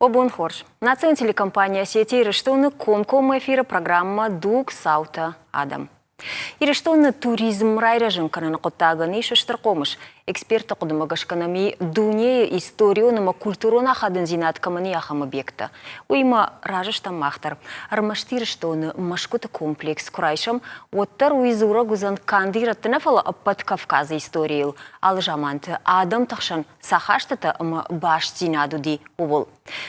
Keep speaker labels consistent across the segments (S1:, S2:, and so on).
S1: О бон хорз! Национ телекомпани Осетия Ирыстоны комкоммӕ эфиры программӕ Дуг цаутӕ адӕм. Ирыстоны туризм райрӕзын кӕныны хъуыддагӕн ис стыр хъомыс. Экспертты хъуыдымӕ гӕсгӕ нӕм и дунейы историон ӕмӕ культурон ахадындзинад кӕмӕн и, ахӕм объекттӕ. Уыимӕ разы стӕм мах дӕр. Ӕрмӕст Ирыстоны мӕсгуыты комплекс куы райсӕм, уӕддӕр уый дзурӕг уыдзӕн канд ирӕтты нӕ, фӕлӕ ӕппӕт Кавказы историйыл. Алы заманты адӕмты хсӕн цы ахастытӕ ӕмӕ бастдзинад уыди, ууыл.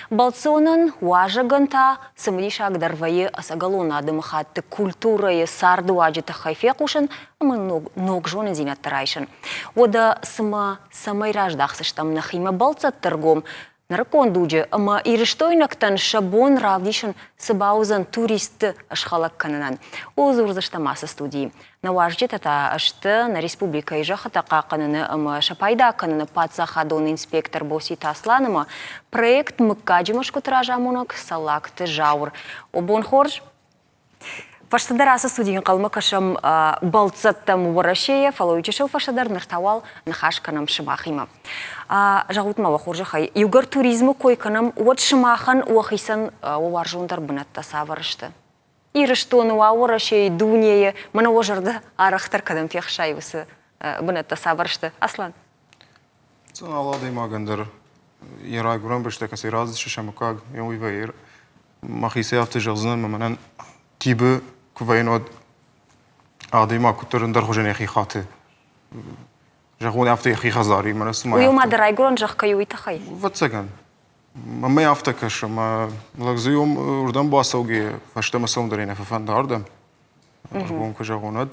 S1: Бӕлццонӕн, уазӕгӕн та цымыдисагдӕр вӕййы ӕцӕгӕлон адӕмыхатты культурӕйы цардыуаджы тыххӕй фехъусын ӕмӕ ног, ног зонындзинӕдтӕ райсын. Уӕдӕ цымӕ цӕмӕй раздахдзыстӕм нӕхимӕ бӕлццӕтты ргом нырыккон дуджы ӕмӕ ирыстойнӕгтӕн сӕ бон равдисын цы бауыдзӕн туристты схӕлӕг кӕнынӕн, ууыл дзурдзыстӕм ацы студийы. Нӕ уазджытӕ та сты нӕ республикӕйы зӕххытӕ хъахъхъӕныны ӕмӕ сӕ пайда кӕныны паддзахадон инспектор Боситы Аслан ӕмӕ проект Мыггаджы мӕсгуыты разамонӕг Цӕллагты Зауыр. О, бон хорз! Фӕстӕдӕр ацы студийы ӕнхъӕлмӕ кӕсӕм бӕлццӕттӕм Уӕрӕсейӕ, фӕлӕ уый чысыл фӕстӕдӕр ныр та уал ныхас кӕнӕм сымахимӕ. Зӕгъут ма уӕ хорзӕхӕй, иугӕр туризмы кой кӕнӕм, уӕд сымахӕн уӕхицӕн уӕ уарзондӕр бынӕттӕ цавӕр сты? Ирыстоны уа, Уӕрӕсейы, дунейы, мӕнӕ уӕ зӕрдӕ арӕхдӕр кӕдӕм фехсайы уыцы бынӕттӕ цавӕр сты? Аслан?
S2: Алы адӕймагӕн дӕр йӕ райгуырӕн бӕстӕ кӕцӕй рацыдысты сӕ мыггаг, уый вӕййы. Мӕхицӕй афтӕ зӕгъдзынӕн, ӕмӕ мӕнӕн Тибы куы вӕййын, уӕд адӕймаг куыддӕр ӕндӕрхуызӕн йӕхи хаты. Зӕгъон, афтӕ йӕхи хӕдзары, мӕнӕ цыма.
S1: Уый ма дӕ райгуырӕн зӕхх кӕй у, уый тыххӕй?
S2: Ӕвӕццӕгӕн. Мӕнмӕ афтӕ кӕсы, ӕмӕ лӕг дзы уырдӕм бацӕугӕйӕ фӕстӕмӕ цӕуын дӕр нӕ фӕфӕнды ардӕм. Ӕргом куы зӕгъон, уӕд.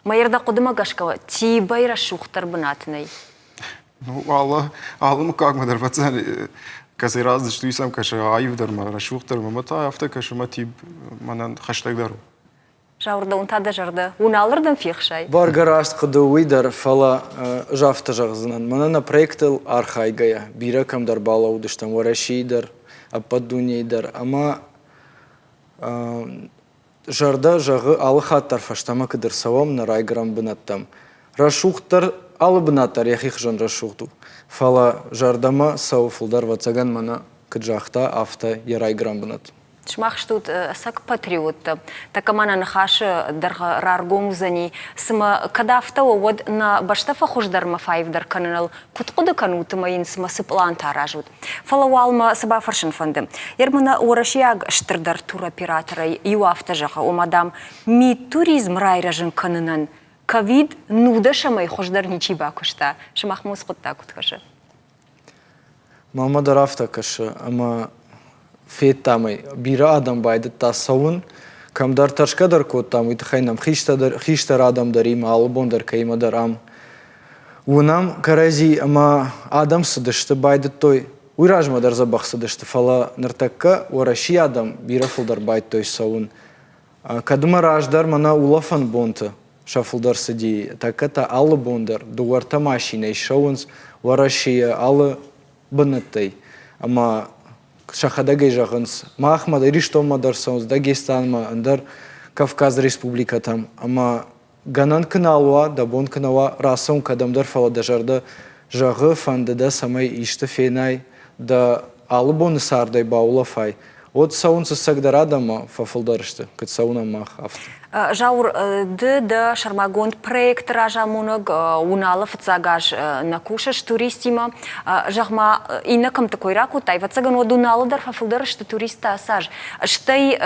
S1: Мӕ дӕ хъуыдымӕ гӕсгӕ Тибӕй рӕсугъддӕр бынат нӕй?
S2: Ну, алы, алы мыггагмӕ дӕр фӕцӕн, кӕцӕй раздысты, уый сӕм кӕсы аивдӕр мӕ, рӕсугъддӕр мӕ, та афтӕ кӕсы мӕ Тиб мӕнӕн хӕстӕгдӕр у.
S1: Зауырдӕуын та дӕ зӕрдӕ уыналырдӕм фехсай?
S3: Бӕргӕ раст хъуыды уый дӕр, фӕлӕ ӕз афтӕ зӕгъдзынӕн, мӕнӕ нӕ проектыл архайгӕйӕ бирӕ кӕмдӕр балӕууыдыстӕм Уӕрӕсейы дӕр, ӕппӕт дунейы дӕр ӕмӕ зӕрдӕ зӕгъы алы хатт дӕр фӕстӕмӕ куыд ӕрцӕуӕм нӕ райгуырӕн бынӕттӕм. Рӕсугъддӕр алы бынат дӕр йӕхи хуызӕн рӕсугъд у, фӕлӕ зӕрдӕмӕ цӕуы фылдӕр, ӕвӕццӕгӕн, мӕнӕ куыд загъта, афтӕ йӕ райгуырӕн бынат.
S1: Сымах стут ӕцӕг патриоттӕ. Тӕккӕ ма нӕ ныхасы дӕргъы раргом уыдзӕни, цымӕ кӕд афтӕ у, уӕд нӕ бӕстӕ фӕхуыздӕрмӕ фӕаивдӕр кӕныныл куыд хъуыды кӕнут ӕмӕ йын цымӕ цы пълантӕ аразут? Фӕлӕ уал мӕ цы бафӕрсын фӕнды. Ермана уӕрӕсейаг стырдӕр туроператорӕй иу афтӕ зӕгъы, ома, дам, мидтуризм райрӕзын кӕнынӕн ковид нудӕсӕмӕй хуыздӕр ничи бакуыста. Сымахмӕ уыцы хъуыддаг куыд кӕсы?
S3: Мамӕ дӕр афтӕ кӕсы, ӕмӕ федтам ӕй, бирӕ адӕм байдыдта цӕуын, кӕмдӕр тӕрсгӕ дӕр кодтам, уый тыххӕй нӕм хистӕр адӕм дӕр имӕ, алы бон дӕр кӕимӕ дӕр ам уынӕм кӕрӕдзи ӕмӕ адӕм цыдысты, байдыдтой, уый размӕ дӕр дзӕбӕх цыдысты, фӕлӕ ныртӕккӕ Уӕрӕсейы адӕм бирӕ фылдӕр байдыдтой цӕуын. Кӕд мӕ раздӕр мӕнӕ улӕфӕн бонты сӕ фылдӕр цыди, тӕккӕ та алы бон дӕр дыууӕ-ӕртӕ машинӕйы ссӕуынц Уӕрӕсейы алы бынӕттӕй ӕмӕ сӕхӕдӕг ӕй зӕгъынц, махмӕ Ирыстонмӕ дӕр цӕуынц, Дагестанмӕ, ӕндӕр Кавказы республикӕтӕм ӕмӕ гӕнӕн куы нал уа, дӕ бон куы нӕ уа рацӕуын кӕдӕмдӕр, фӕлӕ дӕ зӕрдӕ зӕгъы, фӕнды дӕ, цӕмӕй исты фенай, дӕ алы боны цардӕй баулӕфай, уӕд цӕуынц ӕцӕгдӕр адӕммӕ фӕфылдӕр сты, куыд цӕуынӕм мах, афтӕ.
S1: Зауыр, ды дӕ сӕрмагонд проекты разамонӕг, Уыналы фыццаг аз нӕ кусыс туристимӕ. Зӕгъ-ма, иннӕ кӕмтты кой ракодтай, ӕвӕццӕгӕн, уӕд Уыналы дӕр фӕфылдӕр сты туристтӕ ацы аз. Стӕй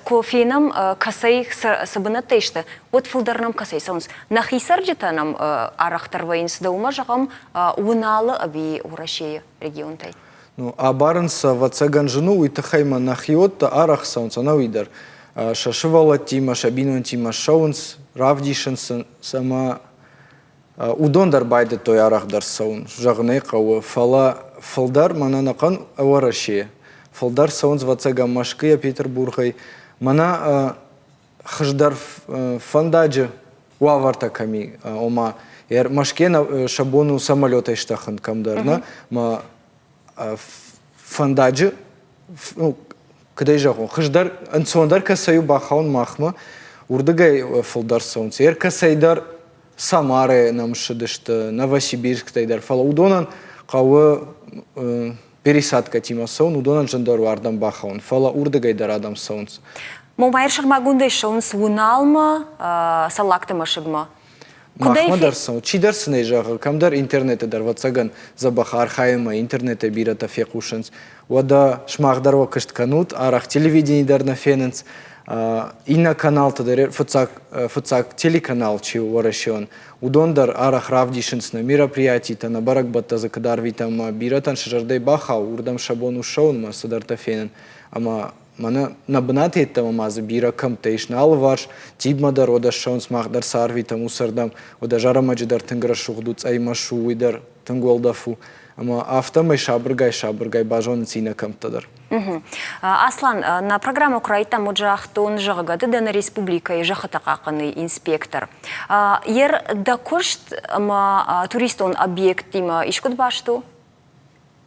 S1: куы фенӕм, кӕцӕй цы бынӕттӕй сты, уӕд фылдӕр нӕм кӕцӕй цӕуынц. Нӕхи цӕрджытӕ нӕм арӕхдӕр вӕййынц, дӕумӕ зӕгъӕм, Уыналы ӕви Уӕрӕсейы регионтӕй?
S3: Ну, абарын сӕ, ӕвӕццӕгӕн, зын у, уый тыххӕй ма нӕхиуӕттӕ арӕх цӕуынц ӕнӕуи дӕр. Сӕ сывӕллӕттимӕ, сӕ бинонтимӕ ссӕуынц, равдисынц сын ӕмӕ уыдон дӕр байдыдтой арӕхдӕр цӕуын, зӕгъын ӕй хъӕуы, фӕлӕ фылдӕр мӕнӕ ӕнӕхъӕн Уӕрӕсе, фылдӕр цӕуынц, ӕвӕццӕгӕн, Мӕскуыйӕ, Петербургӕй. Мӕнӕ хуыздӕр фӕндаджы уавӕртӕ кӕм и, ома Мӕскуыйӕ сӕ бон у самолетӕй стӕхын кӕмдӕр, нӕ? Ма фӕндаджы, ну, куыдӕй зӕгъон, хуыздӕр, ӕнцондӕр кӕцӕй у бахауын махмӕ, уырдыгӕй фылдӕр цӕуынц. Ӕркӕцӕйдӕр Самарӕйӕ нӕм ссыдысты, Новосибирсктӕй дӕр, фӕлӕ уыдонӕн хъӕуы. пересадкӕтимӕ цӕуын, уыдонӕн зындӕр у ардӕм бахауын, фӕлӕ уырдыгӕй дӕр адӕм цӕуынц.
S1: Момайыр сӕрмагондӕй ссӕуынц Уыналмӕ, Цӕллагты мӕсыгмӕ.
S3: Махмӕ дӕр цӕуы. Чидӕр сын ӕй зӕгъы, кӕмдӕр интернеты дӕр, ӕвӕццӕгӕн, дзӕбӕх архайынмӕ интернетӕй бирӕтӕ фехъусынц. Уӕдӕ сымах дӕр уӕ куыст кӕнут, арӕх телевидени дӕр нӕ фенынц. Иннӕ каналты дӕр фыццаг, фыццаг телеканал чи у уӕрӕсеон, уыдон дӕр арӕх равдисынц нӕ мероприятитӕ, нӕ бӕрӕгбӕттӕ дзы куыд арвитӕм ӕмӕ бирӕтӕн сӕ зӕрдӕйы бахауы, уырдӕм сӕ бон у ссӕуынмӕ цыдӕртӕ фенын. Ӕмӕ мӕнӕ нӕ бынаты йеддӕмӕ ма дзы бирӕ кӕмттӕ ис нӕ алыварс, Тибмӕ дӕр уӕдӕ ссӕуынц, мах дӕр сӕ арвитӕм уыцырдӕм, уӕдӕ Зӕрӕмӕджы дӕр тынг рӕсугъд у, Цъӕймӕс у, уый дӕр тынг уӕлдӕф у. Ӕмӕ афтӕмӕй сабыргай-сабыргай базонынц иннӕ кӕмттӕ дӕр.
S1: Аслан, нӕ программӕ куы райдыдтам, уӕд загътон, зӕгъгӕ, ды дӕ нӕ республикӕйы зӕххытӕ хъахъхъӕныны инспектор. Ер дӕ куыст ӕмӕ туристон объекттимӕ искуыд баст у?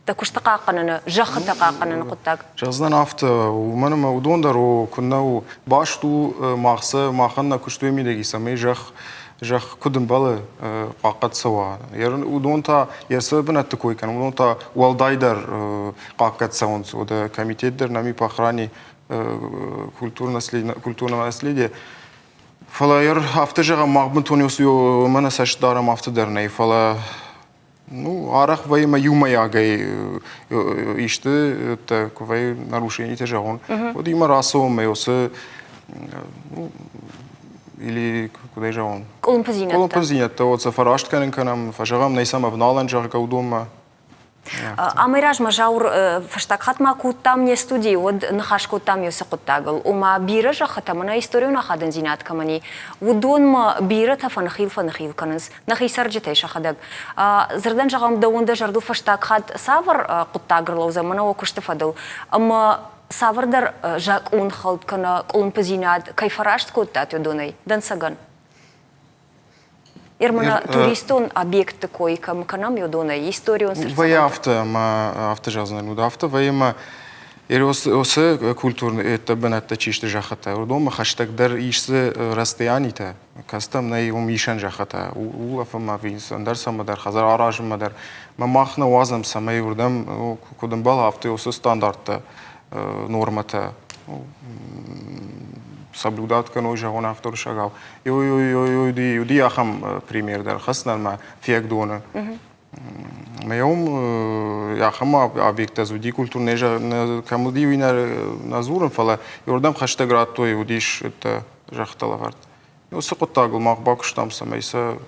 S1: Дӕ куысты хъахъхъӕныны, зӕххытӕ хъахъхъӕныны хъуыддаг?
S2: Зӕгъдзынӕн афтӕ, уымӕн ӕмӕ уыдон дӕр о, куыннӕ у, баст у мах сӕ, махӕн нӕ куыст уый мидӕг и, цӕмӕй зӕхх зӕхх куыд ӕмбӕлы хъахъхъӕд цӕуа. Уыдон та, йӕ цы бынӕтты кой кӕнӕм, уыдон та уӕлдайдӕр хъахъхъӕд цӕуынц. Уӕдӕ комитет дӕр нӕм и по охране культурного наследия. Фӕлӕ афтӕ зӕгъӕм, мах бынтон уымӕ нӕ цӕст дарӕм, афтӕ дӕр нӕй. Фӕлӕ ну, арӕх вӕййы мӕ иумӕйагӕй исты куы вӕййы нарушенитӕ зӕгъон, уӕд имӕ рацӕуӕм мӕ уыцы ну, или куыдӕй зӕгъон?
S1: Къуылымпыдзинӕдтӕ.
S2: Къуылымпыдзинӕдтӕ, вот сӕ фӕраст кӕнын кӕнӕм, фӕзӕгъӕм, нӕй сӕм ӕвналӕн, зӕгъгӕ, уыдонмӕ.
S1: Амӕй размӕ Зауыр фӕстаг хатт ма куы уыдтам не студийы, уӕд ныхас кодтам уыцы хъуыддагыл. Ома бирӕ зӕххытӕ мӕнӕ историон ахадындзинад кӕмӕн и, уыдонмӕ бирӕтӕ фӕныхил-фӕныхил кӕнынц нӕхи цӕрджытӕй сӕхӕдӕг. Дзырдӕн зӕгъӕм, дӕуӕн дӕ зӕрдыл фӕстаг хатт цавӕр хъуыддаг ӕрлӕудзӕн мӕнӕ уӕ куысты фӕдыл ӕмӕ цавӕрдӕр закъонхӕлд кӕнӕ къуылымпыдзинад кӕй фӕраст кодтат уыдонӕй, дӕнцӕгӕн? Ермана туристон объектты кой кӕм кӕнӕм, уыдонӕй историон цыртдзӕвӕнтӕ.
S2: Вӕййы афтӕ, ӕмӕ афтӕ зӕгъдзынӕн, уыд афтӕ вӕййы ӕмӕ уыцы культурон бынӕттӕ чи сты зӕххытӕ, уыдонмӕ хӕстӕгдӕр ис дзы расстоянитӕ, кӕцытӕм нӕй уым исӕн зӕххытӕ, улӕфынмӕ ӕви ӕндӕр цӕмӕдӕр, хӕдзар аразынмӕ дӕр. Мӕ мах нӕ уадзӕм, цӕмӕй уырдӕм куыд ӕмбӕлы, афтӕ уыцы стандарттӕ, нормӕтӕ соблюдать кӕной, зӕгъон афтӕ уырыссагау. Уыди ахӕм пример дӕр хӕцынӕн Фиагдоны. Мӕ уым ахӕм объекттӕ уыди культурнӕ кӕм уыди, уый нӕ дзурын, фӕлӕ иуырдӕм хӕстӕг радтой, уыдис зӕххытӕ лӕвӕрд. Уыцы хъуыддагыл мах бакуыстам, цӕмӕй сӕ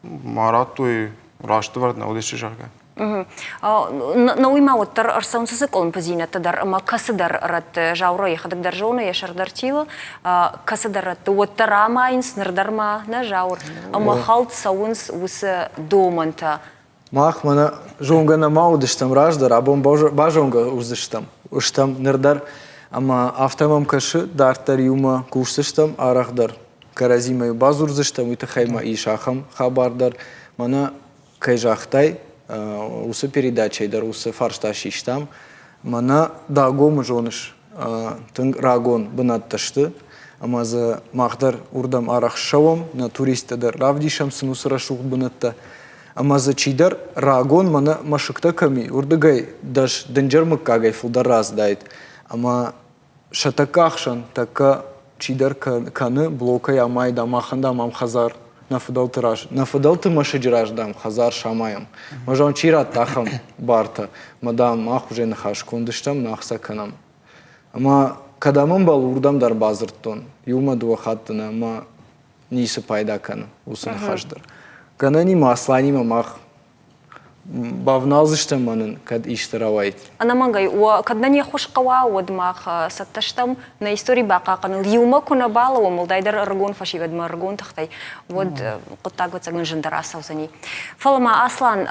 S2: ма радтой растывӕрд нӕ уыдысты, зӕгъгӕ.
S1: Науи ма уӕддӕр ӕрцӕуынц уыцы къуылымпыдзинӕдтӕ дӕр ӕмӕ кӕцыдӕр рӕтты Заура йӕхӕдӕг дӕр зоны, йӕ сӕр дӕр тилы, кӕцыдӕр рӕтты уӕддӕр амайынц, ныр дӕр ма нӕ Зауыр, ӕмӕ хӕлд цӕуынц уыцы домӕнтӕ.
S3: Мах мӕнӕ зонгӕ нӕма уыдыстӕм раздӕр, абон базонгӕ уыдзыстӕм, стӕм ныр дӕр. Ӕмӕ афтӕ мӕм кӕсы, дарддӕр иумӕ кусдзыстӕм арӕхдӕр. Кӕрӕдзимӕ бадзурдзыстӕм, уый тыххӕй ма ис ахӕм хабар дӕр. Мӕнӕ кӕй загътай, уыцы передачӕйы дӕр уыцы фарста систам. Мӕнӕ Дагомы зоныс, тынг рагон бынӕттӕ сты, ӕмӕ дзы мах дӕр уырдӕм арӕх ссӕуӕм, нӕ туристтӕ дӕр равдисӕм сын уыцы рӕсугъд бынӕттӕ. Ӕмӕ дзы чидӕр рагон мӕнӕ мӕсыгтӕ кӕм и, уырдыгӕй дӕс дынджыр мыггагӕй фылдӕр рацыдаид. Ӕмӕ сӕ тӕккӕ ӕхсӕн, тӕккӕ чидӕр кӕны блокӕй амайы, дам, махӕн, дам, ам хӕдзар нӕ фыдӕлты раз, нӕ фыдӕлты мӕсыджы раз, дам, хӕдзар самайӕм. Мӕ зон, чи радта ахӕм бартӕ, мӕ, дам, мах уже ныхас конд стӕм, нӕ ӕхца кӕнӕм. Ӕмӕ кӕдӕм ӕмбӕлы, уырдӕм дӕр бадзырдтон. Иумӕ дыууӕ хатты нӕ, ӕмӕ ницы пайда кӕны уыцы ныхас дӕр. Гӕнӕнимӕ Асланимӕ мах бавналдзыстӕм ма нын кӕд исты рауайд.
S1: Ӕнӕмӕнгӕй, кӕд нӕ не ххуыс хъӕуа, уӕд мах цӕттӕ стӕм нӕ истори бахъахъхъӕныл. Иумӕ куы нӕ балӕууӕм, уӕлдайдӕр ӕрыгон фӕсивӕдмӕ ӕрыгон тыхтӕй, уӕд хъуыддаг ӕцӕг зындӕр ацӕудзӕни. Фӕлӕ ма, Аслан,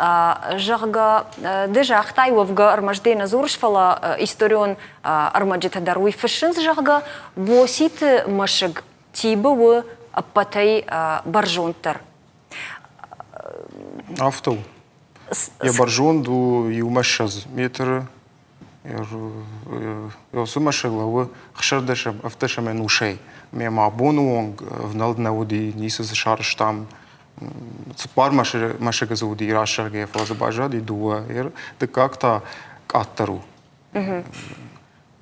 S1: зӕгъгӕ, ды загътай, уӕвгӕ ӕрмӕст де нӕ дзурыс, фӕлӕ историон ӕрмӕджытӕ дӕр уый фыссынц, зӕгъгӕ, Боситы мӕсыг Тибы у ӕппӕтӕй бӕрзонддӕр.
S2: Афтӕ у. Йӕ бӕрзонд у иумӕ 20 метры. Уыцы мӕсыг лӕууы 16-ӕм ӕнусӕй. Ме ма абоны онг ӕвнӕлд нӕ уыди, ницы дзы сарӕзтам. Цыппар мӕсыгы дзы уыди рӕсӕгӕй, фӕлӕ дзы баззади дыууӕ. Дыккаг та къаддӕр у.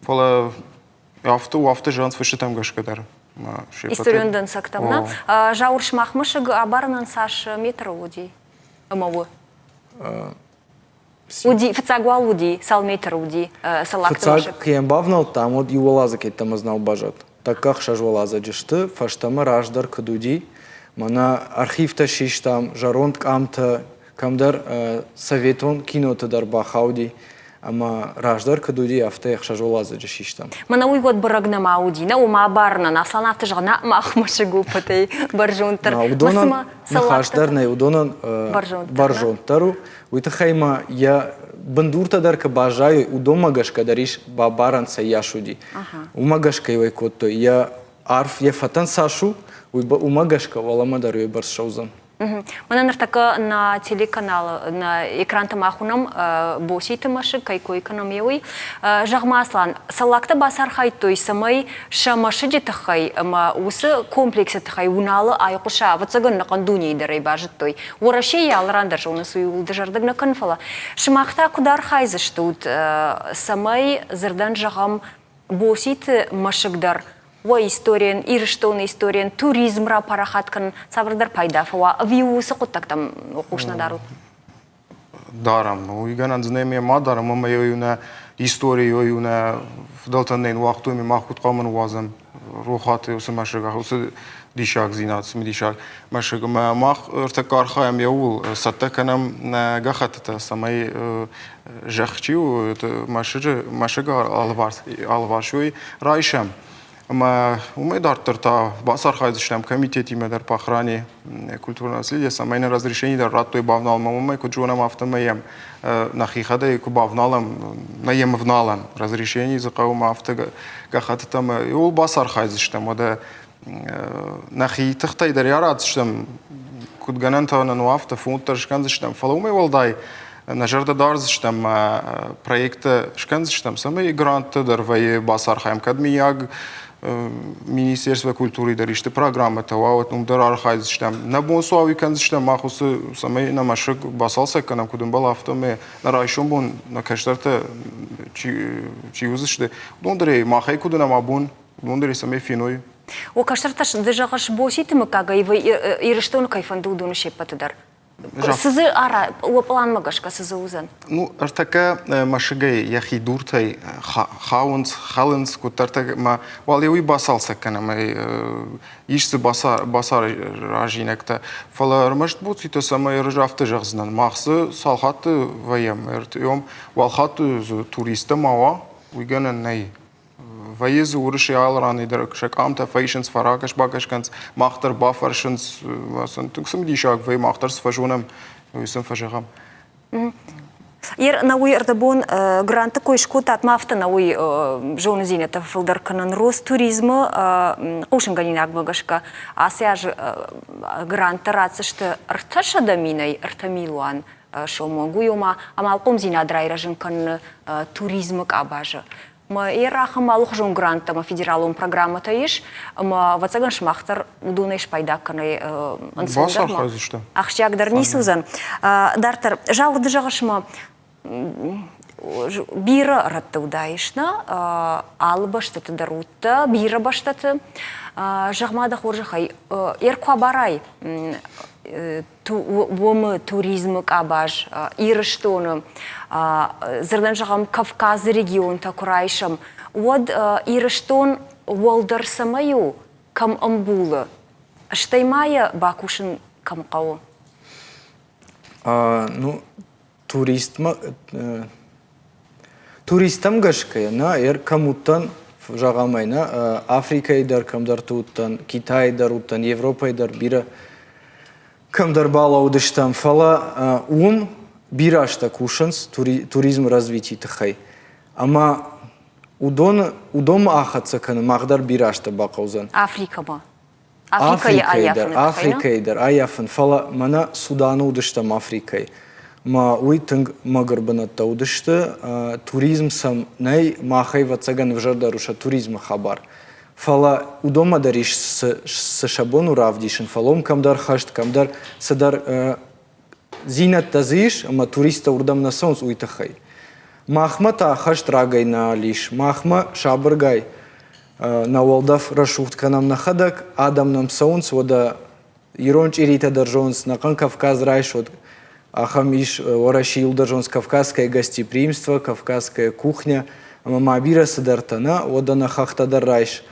S2: Фӕлӕ афтӕ у, афтӕ зӕгъынц фыстытӕм гӕсгӕ дӕр.
S1: Историон дӕнцӕгтӕм, нӕ? Зауыр, сымах мӕсыг абарынӕн цас метры уыди ӕмӕ у? Уыди, фыццаг уал уыди, цал метры уыди Цӕллагты
S3: Фыццаг
S1: мӕсыг?
S3: кӕй бавнӕлдтам, уӕд иу уӕладзыг йеддӕмӕ нал баззад. Тӕккӕ ӕхсӕз уӕладзӕджы сты, фӕстӕмӕ раздӕр куыд уыди, мӕнӕ архивтӕ систам, зӕронд къамтӕ, кӕмдӕр советон киноты дӕр бахауди, ӕмӕ раздӕр куыд уыди, афтӕ ӕхсӕз уӕладзыджы систам.
S1: Мӕнӕ уый уӕд бӕрӕг нӕма уыди, нӕ уымӕ бӕрнӕн, Аслан афтӕ зӕгъы, нӕ мах мӕсыг у пӕтӕй бӕрзонддӕр.
S3: Уыдонӕн ныхас дӕр нӕй, уыдонӕн бӕрзонддӕр у. Уый тыххӕй ма йӕ бындуртӕ дӕр куы баззайой, уыдонмӕ гӕсгӕ дӕр ис бабарӕн цӕййас уыди. Уымӕ гӕсгӕ иу ӕй кодтой. Йӕ арф, йӕ фӕтӕн цас у, уымӕ гӕсгӕ уӕлӕмӕ дӕр уый бӕрц ссӕудзӕн.
S1: Мӕнӕ ныртӕккӕ нӕ телеканалы, нӕ экранты мах уынӕм Боситы мӕсыг, кӕй кой кӕнӕм, е уый. Зӕгъ-ма, Аслан, Цӕллагтӕ бацархайдтой, цӕмӕй сӕ мӕсыджы тыххӕй ӕмӕ уыцы комплексы тыххӕй Уыналы айхъуыса, ӕвӕццӕгӕн, ӕнӕхъӕн дунейы дӕр ӕй базыдтой. Уӕрӕсейы алы ран дӕр зонынц, уый ууыл дызӕрдыг нӕ кӕнын, фӕлӕ сымах та куыд архайдзыстут, цӕмӕй, дзырдӕн зӕгъӕм, Боситы мӕсыг дӕр уӕ историйӕн, Ирыстоны историйӕн, туризм рапарахат кӕнын цавӕрдӕр пайда фӕуа, ӕви уыцы хъуыддӕгтӕм хъус нӕ дарут?
S2: Дарӕм. Уый гӕнӕн дзы нӕй ма дарӕм, ӕмӕ йӕ нӕ истори, йӕ нӕ фыдӕлтӕн нӕ ныууагътой, ӕмӕ мах куыд хъуамӕ ныууадзӕм рохуаты уыцы мӕсыг, уыцы диссагдзинад, цымыдисаг мӕсыг. Ӕмӕ мах ӕртӕккӕ архайӕм йӕ ууыл, цӕттӕ кӕнӕм нӕ гӕххӕттытӕ, цӕмӕй зӕхх чи у, мӕсыджы, мӕсыгы алыварс, алыварс уый райсӕм. Ӕмӕ уымӕй дарддӕр та бацархайдзыстӕм комитетимӕ дӕр по охране культурного наследия, цӕмӕй нӕ разрешение дӕр радтой бавналынмӕ. Уымӕй куыд зонӕм, афтӕмӕй йӕм нӕхихӕдӕй куы бавналӕм, нӕ йӕм ӕвналӕм. Разрешение дзы хъӕуы ӕмӕ афтӕ гӕххӕттытӕм иууыл бацархайдзыстӕм. Уӕдӕ нӕхи тыхтӕй дӕр арадзыстӕм, куыд гӕнӕнтӕ нын уа, афтӕ фонд дӕр скӕндзыстӕм. Фӕлӕ уымӕй уӕлдай нӕ зӕрдӕ дардзыстӕм, проекттӕ скӕндзыстӕм, цӕмӕй гранттӕ дӕр вӕййы бацархайӕм. Кӕд миййаг Министерство культуры дӕр исты программӕтӕ уа, уӕд уым дӕр архайдзыстӕм. Нӕ бон цы уа, уый кӕндзыстӕм мах уыцы, цӕмӕй нӕ мӕсыг бацалцӕг кӕнӕм, куыд ӕмбӕлы, афтӕмӕй нӕ райсом бон нӕ кӕстӕртӕ чи уыдзысты, уыдон дӕр ӕй махӕй куыд уынӕм абон, уыдон дӕр ӕй цӕмӕй феной.
S1: О, кӕстӕртӕ ды зӕгъыс, Боситы мыггагӕй Ирыстоны кӕй фӕнды, уыдоны се ппӕты дӕр. Цы дзы ара, уӕ пъланмӕ гӕсгӕ цы дзы уыдзӕн?
S2: Ну, ӕртӕккӕ мӕсыгӕй йӕхи дуртӕй хауынц, хӕлынц, куыддӕртӕ ма уал уый бацалцӕг кӕнӕм, ис дзы бацаразинӕгтӕ. Фӕлӕ ӕрмӕст буцитӕ цӕмӕй ӕз афтӕ зӕгъдзынӕн, мах дзы цал хатты вӕййӕм, ӕртӕйом, уал хатты дзы туристтӕ ма уа, уый гӕнӕн нӕй. Вӕййы дзы уырысы алы ранӕй дӕр сӕ къамтӕ фӕисынц, фӕракӕс-бакӕс кӕнынц, мах дӕр бафӕрсынц, сын тынг цымыдисаг вӕййы, мах дӕр цы фӕзонӕм, уый сын фӕзӕгъӕм.
S1: Ер науи ӕрдӕбон гранты кой скодтат, ма афтӕ науи зондзинӕдтӕ фӕфылдӕр кӕнын Ростуризмы хъусынгӕнинагмӕ гӕсгӕ ацы аз гранттӕ ратдзысты 300 минӕй 3 милуан сомы. Уый ома амалхъомдзинад райрӕзын кӕныны туризмы къабазы. Ӕмӕ ахӕм алыхуызон гранттӕ ӕмӕ федералон программӕтӕ ис, ӕмӕ ӕвӕццӕгӕн сымах дӕр уыдонӕй спайда кӕнай ӕнцондӕр ма. Ахсджиагдӕр ницы уыдзӕн. Дарддӕр, Зауыр, ды зӕгъыс ма, бирӕ рӕтты уыдаис, нӕ? Алы бӕстӕты дӕр уыдтӕ, бирӕ бӕстӕты. Зӕгъ-ма дӕ хорзӕхӕй, ӕркуы абарай уымы туризмы къабаз Ирыстоны, дзырдӕн зӕгъӕм, Кавказы регионтӕ куы райсӕм, уӕд Ирыстон уӕлдӕр цӕмӕй у, кӕм ӕмбулы, стӕй ма йӕ бакусын кӕм хъӕуы?
S3: Ну, туристмӕ туристтӕм гӕсгӕ нӕ кӕм уыдтӕн, зӕгъӕм ӕй, нӕ Африкӕйы дӕр кӕмдӕрты уыдтӕн, Китайы дӕр уыдтӕн, Европӕйы дӕр бирӕ кӕмдӕр балӕудыстӕм, фӕлӕ уым бирӕ азтӕ кусынц туризмы развитийы тыххӕй. Ӕмӕ уыдоны уыдонмӕ ахӕццӕ кӕнын мах дӕр бирӕ азтӕ бахъӕудзӕн.
S1: Африкӕмӕ. Африкӕйы
S3: дӕр, Африкӕйы дӕр аййафын, фӕлӕ мӕнӕ Суданы уыдыстӕм Африкӕйы. Мӕ уый тынг мӕгуыр бынӕттӕ уыдысты, туризм сӕм нӕй, махӕй ӕвӕццӕгӕн ӕвзӕрдӕр у сӕ туризмы хабар. Фӕлӕ уыдонмӕ дӕр ис цы сӕ бон у равдисын, фӕлӕ уым кӕмдӕр хӕст, кӕмдӕр цыдӕр дзинӕдтӕ дзы ис, ӕмӕ туристтӕ уырдӕм нӕ цӕуынц, уый тыххӕй. Махмӕ та хӕст рагӕй нал ис. Махмӕ сабыргай нӕ уӕлдӕф рӕсугъд кӕнӕм нӕхӕдӕг, адӕм нӕм цӕуынц, уӕдӕ ирон чъиритӕ дӕр зонынц, нӕхъӕн Кавказ райсод ахӕм ис Уӕрӕсейыл дӕр зонынц кавказское гостеприимство, кавказская кухня ӕмӕ ма бирӕ цыдӕртӕ, нӕ, уӕдӕ нӕ хӕхтӕ дӕр райс.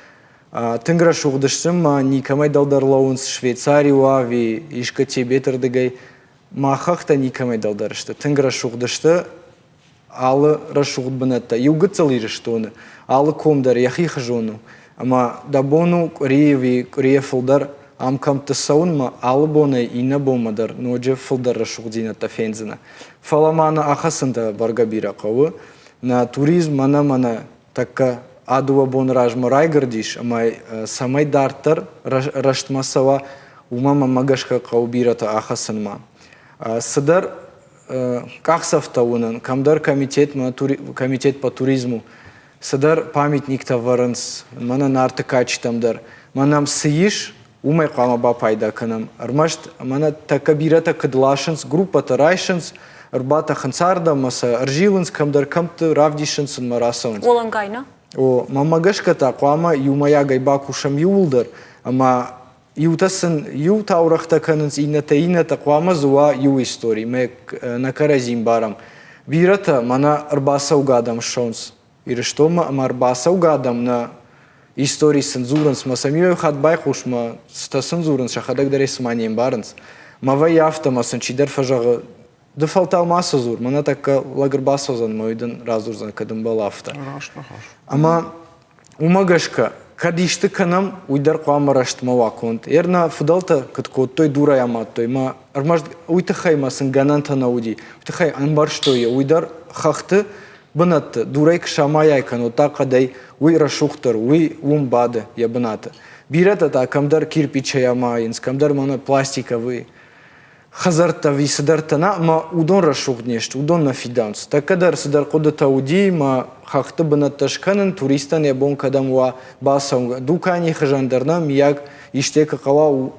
S3: Тынг рӕсугъд сты ма никӕмӕй дӕлдӕр лӕууынц Швейцари уа ӕви искӕ Тибеты рдыгӕй. Мах хӕхтӕ никӕмӕй дӕлдӕр сты. Тынг рӕсугъд сты алы рӕсугъд бынӕттӕ. Иу гыццыл Ирыстоны алы ком дӕр йӕхи хызон у. Ӕмӕ дӕ бон у къуырийы ӕви къуырийӕ фылдӕр ам кӕмтты цӕуынмӕ, алы бонӕй иннӕ бонмӕ дӕр ноджы фылдӕр рӕсугъддзинӕдтӕ фендзынӕ. Фӕлӕ ма нӕ ахӕцын дӕ бӕргӕ бирӕ хъӕуы. Нӕ туризм мӕнӕ-мӕнӕ тӕккӕ а дыууӕ боны размӕ райгуырдис ӕмӕ цӕмӕй дарддӕр рӕстмӕ цӕуа, уымӕ мӕнмӕ гӕсгӕ хъӕуы бирӕтӕ ахӕцынмӕ. Цыдӕр къахдзӕфтӕ уынын, кӕмдӕр комитетмӕ, комитет по туризму, цыдӕр памятниктӕ вӕрынц, мӕнӕ Нарты кадджытӕм дӕр. Мӕнӕм цы ис, уымӕй хъуамӕ бапайда кӕнӕм. Ӕрмӕст мӕнӕ тӕккӕ бирӕтӕ куыд ласынц, группӕтӕ райсынц, ӕрбатӕхынц ардӕм ӕмӕ сӕ ӕрзилынц кӕмдӕр кӕмтты, равдисынц сын мӕ рацӕуынц.
S1: Уӕлӕнгай, нӕ?
S3: О, мӕнмӕ гӕсгӕ та хъуамӕ иумӕйагӕй бакусӕм иууылдӕр, ӕмӕ иутӕ сын иу таурӕгътӕ кӕнынц, иннӕтӕ иннӕтӕ, хъуамӕ дзы уа иу истори, мӕ нӕ кӕрӕдзи мбарӕм. Бирӕтӕ мӕнӕ ӕрбацӕугӕ адӕм ссӕуынц Ирыстонмӕ ӕмӕ ӕрбацӕугӕ адӕм нӕ истори сын дзурынц, мӕ сӕм иу хатт байхъус, мӕ цытӕ сын дзурынц, сӕхӕдӕг дӕр ӕй цыма не мбарынц. Мӕ вӕййы афтӕ, мӕ сын чидӕр фӕзӕгъы, ды фӕлтау мацы дзур, мӕнӕ тӕккӕ лӕг ӕрбацӕудзӕн мӕ уый дын радзурдзӕн, кӕд ӕмбӕлы, афтӕ.
S2: Раст ныхас.
S3: Ӕмӕ уымӕ гӕсгӕ, кӕд исты кӕнӕм, уый дӕр хъуамӕ рӕстмӕ уа конд. Ер нӕ фыдӕлтӕ куыд кодтой, дурӕй амадтой, мӕ ӕрмӕст уый тыххӕй ма сын гӕнӕнтӕ нӕ уыди, уый тыххӕй ӕмбӕрстой йӕ, уый дӕр хӕхты бынӕтты дурӕй куы самайай кӕнод та хъӕдӕй, уый рӕсугъддӕр, уый уым бады йӕ бынаты. Бирӕтӕ та кӕмдӕр кирпичӕй амайынц, кӕмдӕр мӕнӕ пластиковый хӕдзӕрттӕ ӕви цыдӕртӕ нӕ, ӕмӕ уыдон рӕсугъд не сты, уыдон нӕ фидауынц. Тӕккӕ дӕр цыдӕр хъуыдытӕ уыди, мӕ хӕхты бынӕттӕ скӕнын, туристӕн йӕ бон кӕдӕм уа бацӕуын. Дуканийы хызӕн дӕр нӕ, миййаг, исте куы хъӕуа,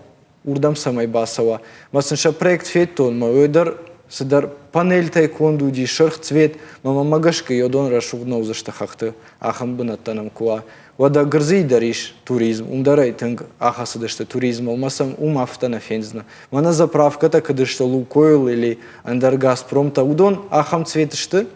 S3: уырдӕм цӕмӕй бацӕуа. Мӕ сын сӕ проект федтон, мӕ уый дӕр цыдӕр панельтӕй конд уыди, сырх цвет, мӕ мӕмӕ гӕсгӕ йодон рӕсугъд нӕ уыдзысты хӕхты, ахӕм бынӕттӕ нӕм куы уа. Уӕдӕ Гырдзыйы дӕр ис туризм, уым дӕр ӕй тынг ахӕцыдысты туризмыл, мӕ сӕм уым афтӕ нӕ фендзынӕ. Мӕнӕ заправкӕтӕ куыд сты Лукойл или ӕндӕр Газпромтӕ, уыдон ахӕм цвет сты,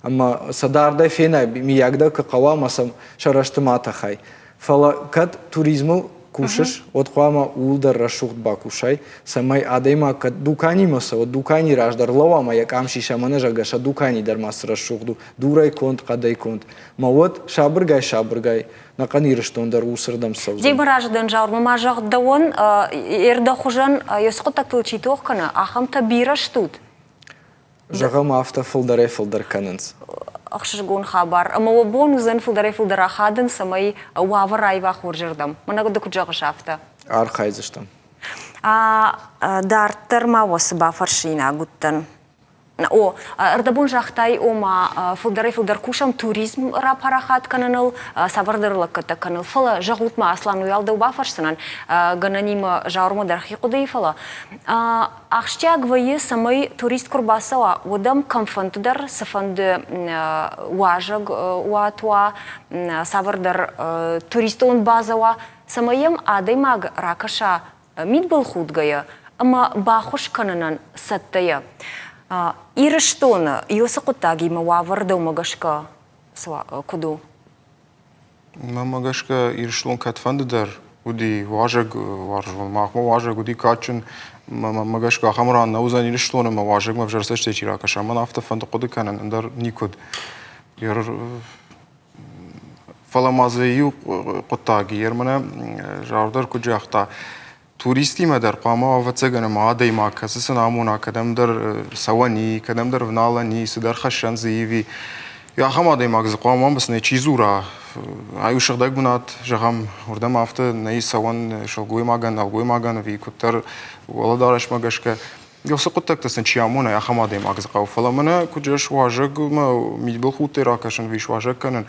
S3: ӕмӕ сӕ дардӕй фенай, миййаг дӕ куы хъӕуа, ӕмӕ сӕм сӕ рӕзты ма тӕхай. Фӕлӕ кӕд туризмыл кусыс, уӕд хъуамӕ ууыл дӕр рӕсугъд бакусай, цӕмӕй адӕймаг кӕд дуканимӕ цӕуа, дукани раздӕр лӕууа ӕмӕ йӕ къам сиса, мӕнӕ зӕгъгӕ, сӕ дукани дӕр ма цы рӕсугъд у, дурӕй конд, хъӕдӕй конд. Мӕ уӕд сабыргай-сабыргай нӕхъӕн Ирыстон дӕр уыцырдӕм цӕудзӕн.
S1: Демы разы Заурмӕ ма зӕгъ дӕуӕн, ӕрдӕ хуызӕн йе хъуыддӕгтыл чи тох кӕны, ахӕмтӕ бирӕ стут?
S3: Зӕгъӕм, афтӕ фылдӕрӕй-фылдӕр кӕнынц.
S1: Ӕхсызгон хабар. Ӕмӕ уӕ бон уыдзӕн фылдӕрӕй-фылдӕр ахадын, цӕмӕй уавӕр аива хорзӕрдӕм. Мӕнӕ ды куыд зӕгъыс, афтӕ.
S3: Архайдзыстӕм.
S1: Дарддӕр ма уӕ цы бафӕрсинаг уыдтӕн? О, ӕрдӕбон загътай, ома фылдӕрӕй-фылдӕр кусӕм туризм рапарахат кӕныныл, цавӕрдӕр лӕггӕдтӕ кӕныныл. Фӕлӕ, зӕгъут ма, Аслан, уыйау дӕу бафӕрсдзынӕн, гӕнӕнимӕ Заурмӕ дӕр хи хъуыдыйы, фӕлӕ Ахсджиаг вӕййы, цӕмӕй турист куы рбацӕуа, уӕд ӕм кӕмфӕнды дӕр цыфӕнды уазӕг уат уа, цавӕрдӕр туристон базӕ уа, цӕмӕй йӕм адӕймаг ракӕса мидбылхудгӕйӕ ӕмӕ баххуыс кӕнынӕн цӕттӕйӕ. Ирыстоны уыцы хъуыддагимӕ уавӕр дӕумӕ гӕсгӕ куыд у?
S2: Мӕнмӕ гӕсгӕ, Ирыстон кӕдфӕнды дӕр уыди уазӕг уарзон. Махмӕ уазӕг уыди кадджын. Мӕнмӕ гӕсгӕ, ахӕм ран нӕ уыдзӕн Ирыстоны, ӕмӕ уазӕгмӕ ӕвзӕр цӕстӕй чи ракӕса. Мӕн афтӕ фӕнды хъуыды кӕнын, ӕндӕр никуыд. Фӕлӕ ма дзы иу хъуыддаг и, мӕнӕ Зауыр куыд загъта, Туристимӕ дӕр хъуамӕ ӕвӕццӕгӕн ӕмӕ адӕймаг, кӕцы сын амона, кӕдӕмдӕр цӕуӕн и, кӕдӕмдӕр вналӕн и, цыдӕр хӕссӕн дзы иви. Ахӕм адӕймаг дзы хъуамӕ ӕмбӕснӕй чи дзура, ай у сыгъдӕг бынат, зӕгъӕм, уырдӕм афтӕ нӕй цӕуӕн сылгоймагӕн, нӕлгоймагӕн ӕви куыддӕр уӕлӕдарӕсмӕ гӕсгӕ. Уыцы хъуыддӕгтӕ сын чи амона, ахӕм адӕймаг дзы хъӕуы. Фӕлӕ мӕнӕ куыд зӕгъыс, уазӕгмӕ мидбылхудтӕй ракӕсын ӕви суазӕг кӕнын.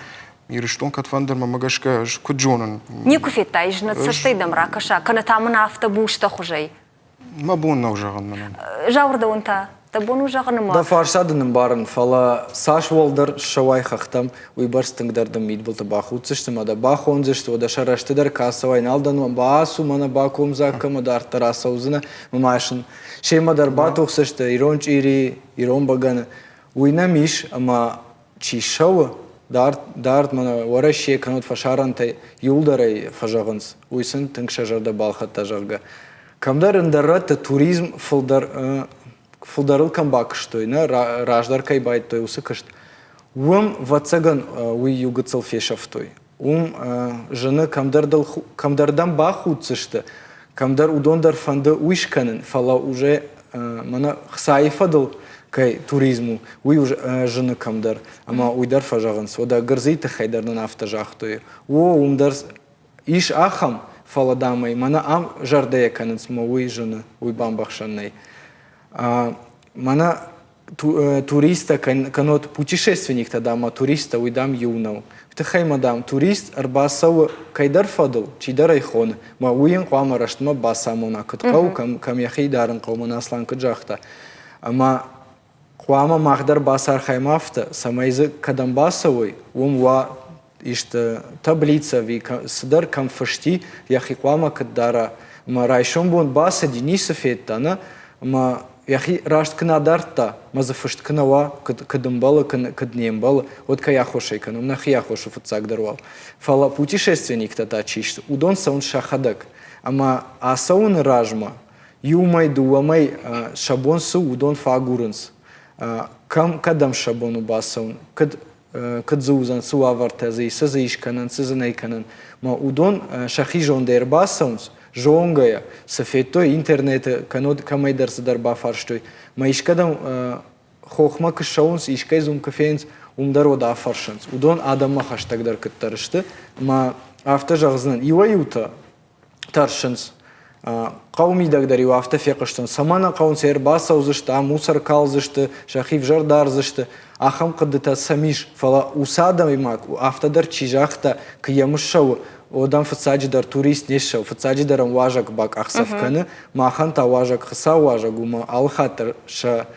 S2: Ирыстон кӕдфӕндӕр мӕмӕ гӕсгӕ ӕз куыд зонын.
S1: Никуы федтай, знӕт цӕстӕй дӕм ракӕса, кӕнӕ та мын афтӕ бустӕхуызӕй.
S2: Мӕ бон нӕу зӕгъын мӕнӕн.
S1: Зауыр, дӕуӕн та? Дӕ бон у зӕгъын ӕмӕ.
S3: Дӕ фарста дын ӕмбарын, фӕлӕ цас уӕлдӕр ссӕуай хӕхтӕм, уыйбӕрц тынгдӕр дын мидбылты бахуддзысты мӕ дӕ бахондзысты, уӕдӕ сӕ рӕзты дӕр кӕцӕуай нал дӕн, бацу, мӕнӕ бакомдзаг кӕмӕ дарддӕр ацӕудзынӕ, мӕ ма сын семӕ дӕр батухсдзысты ирон чъири, ирон бӕгӕны. Уый нӕм ис, ӕмӕ чи ссӕуы, дард, дард мӕнӕ Уӕрӕсе кӕнӕд фӕсарӕнтӕй иуылдӕр ӕй фӕзӕгъынц, уый сын тынг сӕ зӕрдӕ балхӕдта, зӕгъгӕ. Кӕмдӕр ӕндӕр рӕтты туризм фылдӕр, фылдӕрыл кӕм бакуыстой, нӕ раздӕр кӕй байдыдтой уыцы куыст, уым, ӕвӕццӕгӕн, уый иу гыццыл фесӕфтой. Уым зыны, кӕмдӕр, дыл, кӕмдӕр дӕм бахуддзысты, кӕмдӕр уыдон дӕр фӕнды уый скӕнын, фӕлӕ уже мӕнӕ хцайы фӕдыл кӕй туризм у, уый зыны кӕмдӕр. Ӕмӕ уый дӕр фӕзӕгъынц, уӕдӕ Гырдзыйы тыххӕй дӕр нын афтӕ загътой. О, уым дӕр ис ахӕм, фӕлӕ дам ӕй мӕнӕ ам зӕрдӕйӕ кӕнынц, мӕ уый зыны, уый бамбӕхсӕн нӕй. Мӕнӕ туристтӕ кӕнӕ путешественниктӕ, дам, ма туристтӕ, уый, дам, иу нӕу. Тыххӕй ма, дам, турист ӕрбацӕуы кӕйдӕр фӕдыл, чидӕр ӕй хоны, мӕ уый йын хъуамӕ рӕстмӕ бацамона, куыд хъӕуы, кӕм, кӕм йӕхи дарын хъӕуы, мӕнӕ Аслан куыд загъта. Ӕмӕ хъуамӕ мах дӕр бацархайӕм афтӕ, цӕмӕй дзы кӕдӕм бацӕуой, уым уа исты таблицӕ ӕви цыдӕр кӕм фысти, йӕхи хъуамӕ куыд дара. Ӕмӕ райсом бон бацыди, ницы федта, нӕ? Ӕмӕ йӕхи раст куы нӕ дардта, мӕ дзы фыст куы нӕ уа, куыд ӕмбӕлы, куыд не мбӕлы, уӕд кӕй аххосӕй кӕнӕм, нӕхи аххос у фыццагдӕр уал. Фӕлӕ путешественниктӕ та чи сты, уыдон цӕуынц сӕхӕдӕг. Ӕмӕ ацӕуыны размӕ иу мӕй, дыууӕ мӕй сӕ бон цы у, уыдон фӕагурынц. Кӕм, кӕдӕм сӕ бон у бацӕуын, куыд куыд дзы уыдзӕн, цы уавӕртӕ дзы ис, цы дзы ис кӕнӕн, цы дзы нӕй кӕнӕн. Мӕ уыдон сӕхи зондӕй ӕрбацӕуынц, зонгӕйӕ, цы федтой интернеты, кӕннод кӕмӕйдӕр цыдӕр бафарстой. Мӕ искӕдӕм хохмӕ куы ссӕуынц, искӕй дзы уым куы фенынц, уым дӕр уӕд афӕрсынц. Уыдон адӕммӕ хӕстӕгдӕр куыддӕр сты. Мӕ афтӕ зӕгъдзынӕн, иуӕй-иутӕ тӕрсынц. Хъӕуы мидӕг дӕр-иу афтӕ фехъуыстон, цӕмӕн нӕ хъӕуынц, ӕрбацӕудзысты, ам мусор калдзысты, сӕхи взӕр дардзысты. Ахӕм хъуыдытӕ сӕм ис, фӕлӕ уыцы адӕмимӕ афтӕ дӕр чи загъта, куы йӕм ссӕуы, уӕд ӕм фыццаджыдӕр турист не ссӕуы, фыццаджыдӕр ӕм уазӕг бакъахдзӕф кӕны, махӕн та уазӕг Хуыцауы уазӕг у, ӕмӕ алыхатт дӕр сӕ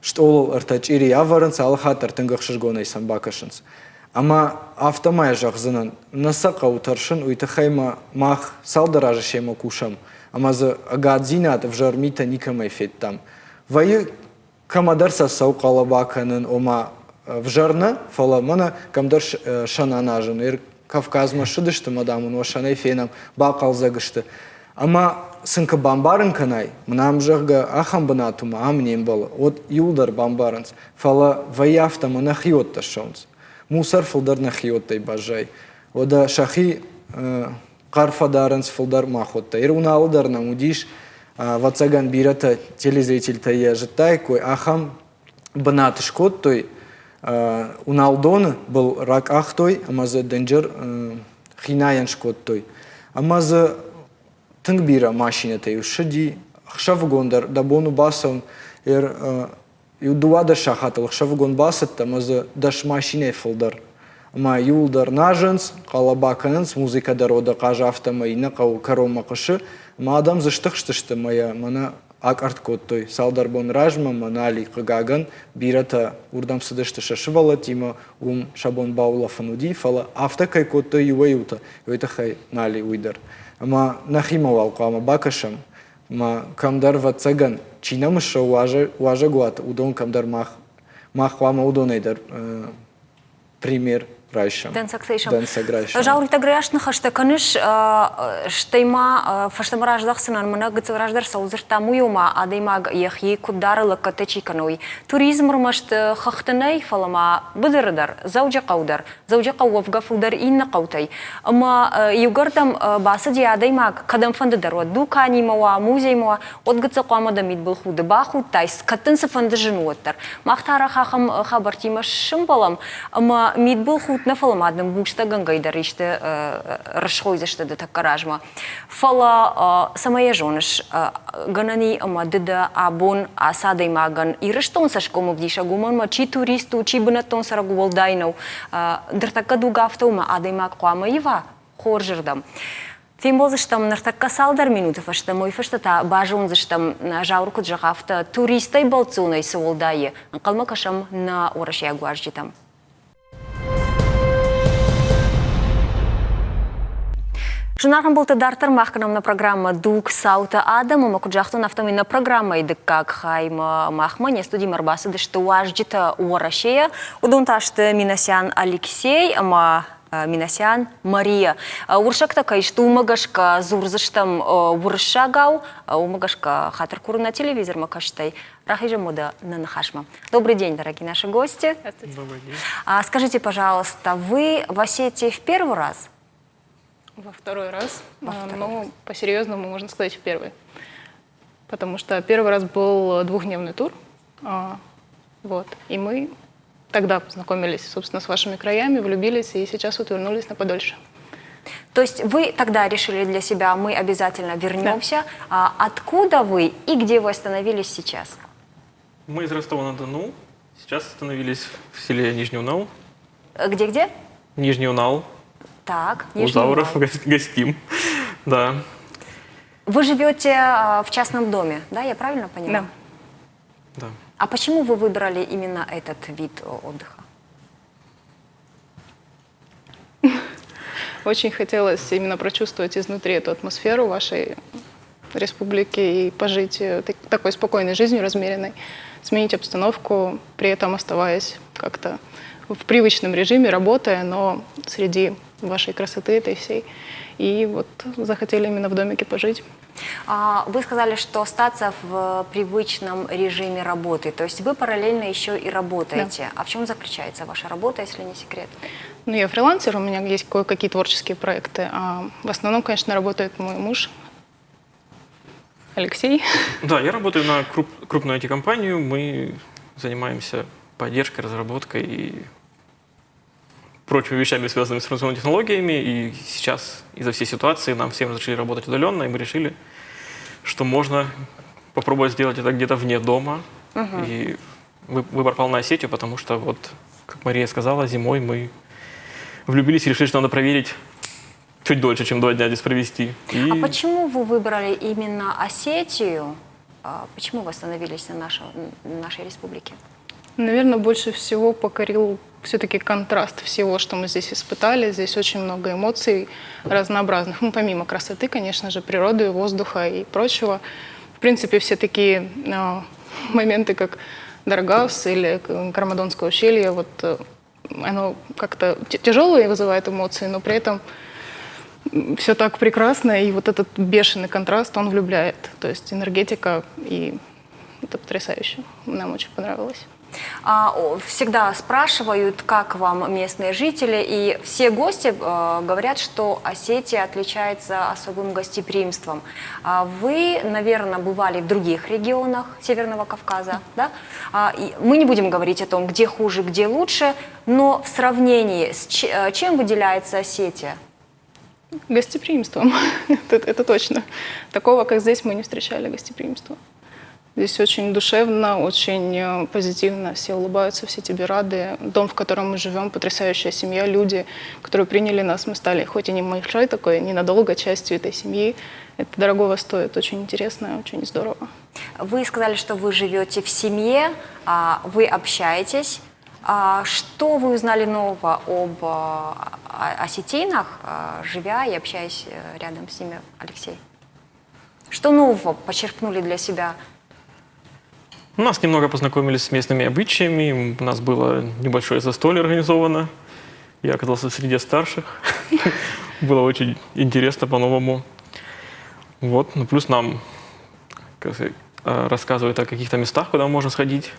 S3: стъолыл ӕртӕ чъири ӕвӕрынц, алыхатт дӕр тынг ӕхсызгонӕй сӕм бакӕсынц. Ӕмӕ афтӕ ма йӕ зӕгъдзынӕн, нӕ сӕ хъӕуы тӕрсын, уый тыххӕй ма мах цалдӕр азы семӕ кусӕм, ӕмӕ дзы ӕгаддзинад, ӕвзӕр митӕ никӕмӕй федтам. Вӕййы кӕмӕдӕр сӕ цӕу хъӕлӕба кӕнын, ома ӕвзӕр нӕ, фӕлӕ мӕнӕ кӕмдӕр сӕн аназын, Кавказмӕ ссыдысты ӕмӕ, дам, уын уӕ сӕнӕй фенӕм, бахъӕлдзӕг сты. Ӕмӕ сын куы бамбарын кӕнай, мын ам, зӕгъгӕ, ахӕм бынат у, мӕ ам не мбӕлы, уӕд иуылдӕр бамбарынц. Фӕлӕ вӕййы афтӕ, ӕмӕ нӕхиуӕттӕ ссӕуынц. Мусор фылдӕр нӕхиуӕттӕй баззайы. Уӕдӕ сӕхи хъӕр фӕдарынц фылдӕр махуӕттӕ. Ируналы дӕр нӕм уыдис, ӕвӕццӕгӕн, бирӕтӕ телезрительтӕ йӕ зыдтаиккой, ахӕм бынат скодтой, Уналдоны был ракъахтой ӕмӕ дзы дынджыр хинайӕн скодтой. Ӕмӕ дзы тынг бирӕ машинӕтӕ-иу ссыди. Ӕхсӕвыгон дӕр дӕ бон у бацӕуын. Иу 12 сахатыл ӕхсӕвыгон бацыдтӕ ӕмӕ дзы 10 машинӕйы фылдӕр. Ӕмӕ иуылдӕр назынц, хъӕлӕба кӕнынц, музыкӕ дӕр уӕдӕ хъазы афтӕмӕй иннӕ хъӕуы кӕронмӕ хъуысы. Ӕмӕ адӕм дзы стыхстысты ӕмӕ йӕ мӕнӕ акъӕртт кодтой. Цалдӕр бон размӕ мӕнӕ хъыгагӕн, бирӕтӕ уырдӕм цыдысты сӕ сывӕллӕттимӕ, уым сӕ бон баулӕфын уыди, фӕлӕ афтӕ кӕй кодтой иуӕй-иутӕ, уый тыххӕй нал и уый дӕр. Ӕмӕ нӕхимӕ уал хъуамӕ бакӕсӕм, ӕмӕ кӕмдӕр, ӕвӕццӕгӕн, чи нӕм ссӕуы уазӕгуаты, уыдон кӕмдӕр мах, мах хъуамӕ уыдонӕй дӕр пример райсӕм.
S1: Дӕнцӕгтӕ исӕм.
S3: Дӕнцӕг райсӕм.
S1: Зауыртӕг раст ныхӕстӕ кӕныс, стӕй ма фӕстӕмӕ раздӕхдзынӕн, мӕнӕ гыццыл раздӕр цӕуыл дзырдтам, уый ома адӕймаг йӕхи куыд дары, лӕггӕдтӕ чи кӕны, уый. Туризм ӕрмӕст хӕхты нӕй, фӕлӕ ма быдыры дӕр, Дзӕуджыхъӕу дӕр. Дзӕуджыхъӕу уӕвгӕ фылдӕр иннӕ хъӕутӕй. Ӕмӕ иугӕрдӕм бацыди адӕймаг, кӕдӕмфӕнды дӕр уӕд, дуканимӕ уа, музеймӕ уа, уӕд гыццыл хъуамӕ дӕ мидбылхуды бахудтай, кӕд дын цыфӕнды зын у, уӕддӕр. Мах та арӕх ахӕм хабӕрттимӕ сӕмбӕлӕм, ӕмӕ мидбылхудт худт нӕ, фӕлӕ ма дын бустӕгӕнгӕй дӕр исты рысхойдзысты дӕ тӕккӕ размӕ. Фӕлӕ цӕмӕй йӕ зоныс, гӕнӕн и ӕмӕ ды дӕ абон ацы адӕймагӕн Ирыстон цӕсгом ӕвдисӕг, уымӕн ӕмӕ чи турист у, чи бынӕттон цӕрӕг у, уӕлдай нӕу. Ныртӕккӕ дуг афтӕ у, ӕмӕ адӕймаг хъуамӕ ива хорзырдӕм. Фембӕлдзыстӕм ныртӕккӕ цалдӕр минуты фӕстӕ, уый фӕстӕ та базондзыстӕм, Зауыр куыд зӕгъа, афтӕ туристӕй бӕлццонӕй цы уӕлдай и, ӕнхъӕлмӕ кӕсӕм нӕ уӕрӕсейаг уазджытӕм. Зынаргъ ӕмбӕлттӕ, дарддӕр мах кӕнӕм нӕ программӕ «Дуг цаутӕ адӕм» ӕмӕ куыд загътон, афтӕмӕй нӕ программӕйы дыккаг хаймӕ махмӕ не студимӕ ӕрбацыдысты уазджытӕ Уӕрӕсейӕ. Уыдон та сты Минасян Алексей ӕмӕ Минасян Мария. Уырыссӕгтӕ кӕй сты, уымӕ гӕсгӕ дзурдзыстӕм уырыссагау, уымӕ гӕсгӕ хатыр курын нӕ телевизормӕ кӕстӕй. Рахизӕм уӕдӕ нӕ ныхасмӕ. Добрый день, дорогие наши гости.
S2: Добрый день.
S1: А, скажите, пожалуйста, вы в Осетии в первый раз?
S4: Во второй раз,
S1: Во второй
S4: но
S1: раз.
S4: по-серьезному, можно сказать, в первый. Потому что первый раз был двухдневный тур, вот, и мы тогда познакомились, собственно, с вашими краями, влюбились и сейчас вот вернулись на подольше.
S1: То есть вы тогда решили для себя, мы обязательно вернемся. Да. А откуда вы и где вы остановились сейчас?
S5: Мы из Ростова-на-Дону. Сейчас остановились в селе Нижний Унал.
S1: Где-где?
S5: Нижний Унал.
S1: Так,
S5: У
S1: Нижний
S5: Зауров
S1: Унал.
S5: гостим. Да.
S1: Вы живете в частном доме, да, я правильно понимаю?
S4: Да.
S5: Да.
S1: А почему вы выбрали именно этот вид отдыха?
S4: Очень хотелось именно прочувствовать изнутри эту атмосферу вашей республики и пожить такой спокойной жизнью, размеренной, сменить обстановку, при этом оставаясь как-то в привычном режиме, работая, но среди вашей красоты этой всей. И вот захотели именно в домике пожить.
S1: Вы сказали, что остаться в привычном режиме работы, то есть вы параллельно еще и работаете.
S4: Да.
S1: А в чем заключается ваша работа, если не секрет?
S4: Ну, я фрилансер, у меня есть кое-какие творческие проекты. А в основном, конечно, работает мой муж Алексей.
S5: Да, я работаю на крупную IT-компанию. Мы занимаемся поддержкой, разработкой и прочими вещами, связанными с информационными технологиями. И сейчас из-за всей ситуации нам всем разрешили работать удаленно, и мы решили, что можно попробовать сделать это где-то вне дома. И выбор пал на Осетию, потому что, вот, как Мария сказала, зимой мы влюбились и решили, что надо проверить чуть дольше, чем 2 дня здесь провести. И...
S1: А почему вы выбрали именно Осетию? Почему вы остановились на нашей республике?
S4: Наверное, больше всего покорил все-таки контраст всего, что мы здесь испытали. Здесь очень много эмоций разнообразных. Ну, помимо красоты, конечно же, природы, воздуха и прочего. В принципе, все такие моменты, как Даргавс или Кармадонское ущелье, вот, оно как-то тяжелое вызывает эмоции, но при этом все так прекрасно, и вот этот бешеный контраст, он влюбляет. То есть энергетика, и это потрясающе. Нам очень понравилось.
S1: Всегда спрашивают, как вам местные жители, и все гости говорят, что Осетия отличается особым гостеприимством. Вы, наверное, бывали в других регионах Северного Кавказа, да? И мы не будем говорить о том, где хуже, где лучше, но в сравнении с чем выделяется Осетия?
S4: Гостеприимством, это точно. Такого, как здесь, мы не встречали гостеприимства. Здесь очень душевно, очень позитивно, все улыбаются, все тебе рады. Дом, в котором мы живем, потрясающая семья, люди, которые приняли нас, мы стали, хоть и не большой такой, ненадолго частью этой семьи. Это дорогого стоит, очень интересно, очень здорово.
S1: Вы сказали, что вы живете в семье, вы общаетесь. Что вы узнали нового об осетинах, живя и общаясь рядом с ними, Алексей? Что нового почерпнули для себя?
S5: Нас немного познакомили с местными обычаями, у нас было небольшое застолье организовано. Я оказался среди старших. Было очень интересно по-новому. Вот. Ну, плюс нам, как сказать, рассказывают о каких-то местах, куда можно сходить.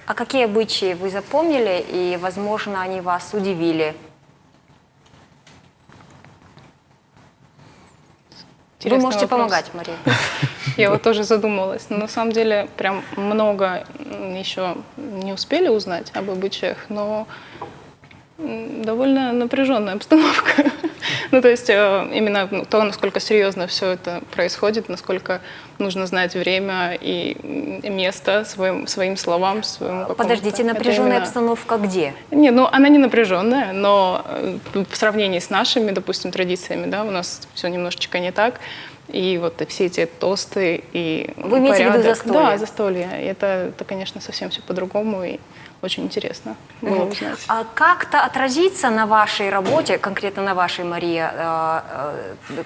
S1: А какие обычаи вы запомнили и, возможно, они вас удивили? Вы
S4: Интересный
S1: можете
S4: вопрос.
S1: помогать, Мария.
S4: Я вот тоже задумалась. Но на самом деле прям много еще не успели узнать об обычаях, но Довольно напряженная обстановка. Ну, то есть именно, ну, то, насколько серьезно все это происходит, насколько нужно знать время и место своим словам, своему какому-то.
S1: Подождите,
S4: Это
S1: напряженная
S4: именно-
S1: обстановка где?
S4: Не, ну она не напряженная, но в сравнении с нашими, допустим, традициями, да, у нас все немножечко не так. И вот все эти тосты и
S1: Вы имеете в виду
S4: порядок.
S1: застолье?
S4: Да, застолье. И это, конечно, совсем все по-другому и очень интересно было узнать.
S1: А как-то отразится на вашей работе, конкретно на вашей, Мария,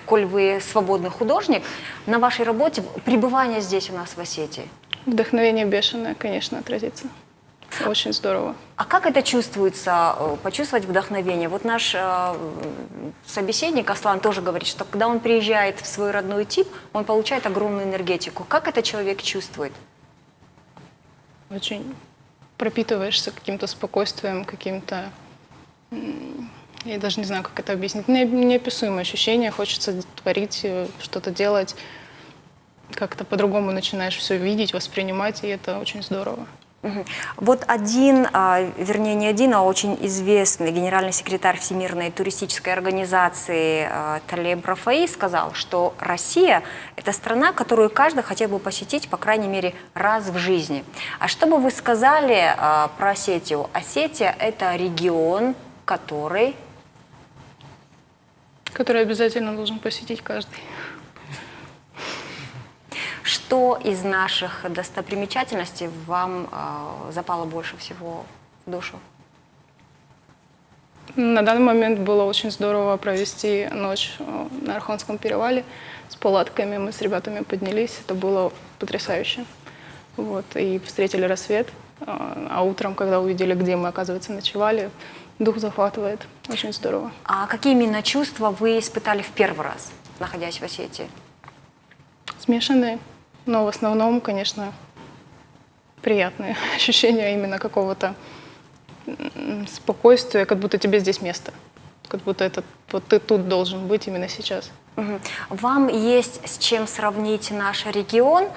S1: коль вы свободный художник, на вашей работе пребывание здесь у нас в Осетии?
S4: Вдохновение бешеное, конечно, отразится. Очень здорово.
S1: А как это чувствуется, почувствовать вдохновение? Вот наш собеседник Аслан тоже говорит, что когда он приезжает в свой родной тип, он получает огромную энергетику. Как это человек чувствует?
S4: Очень пропитываешься каким-то спокойствием, каким-то... Я даже не знаю, как это объяснить. Неописуемое ощущение. Хочется творить, что-то делать. Как-то по-другому начинаешь все видеть, воспринимать, и это очень здорово.
S1: Вот один, вернее не один, а очень известный генеральный секретарь Всемирной туристической организации Талеб Рафаи сказал, что Россия – это страна, которую каждый хотел бы посетить, по крайней мере, раз в жизни. А что бы вы сказали про Осетию? Осетия – это регион, который…
S4: Который обязательно должен посетить каждый.
S1: Что из наших достопримечательностей вам запало больше всего в душу?
S4: На данный момент было очень здорово провести ночь на Архонском перевале с палатками. Мы с ребятами поднялись, это было потрясающе. Вот, и встретили рассвет. А утром, когда увидели, где мы, оказывается, ночевали, дух захватывает. Очень здорово.
S1: А какие именно чувства вы испытали в первый раз, находясь в Осетии?
S4: Смешанные, но в основном, конечно, приятные ощущения именно какого-то спокойствия, как будто тебе здесь место, как будто это, вот ты тут должен быть именно сейчас.
S1: Вам есть с чем сравнить наш регион?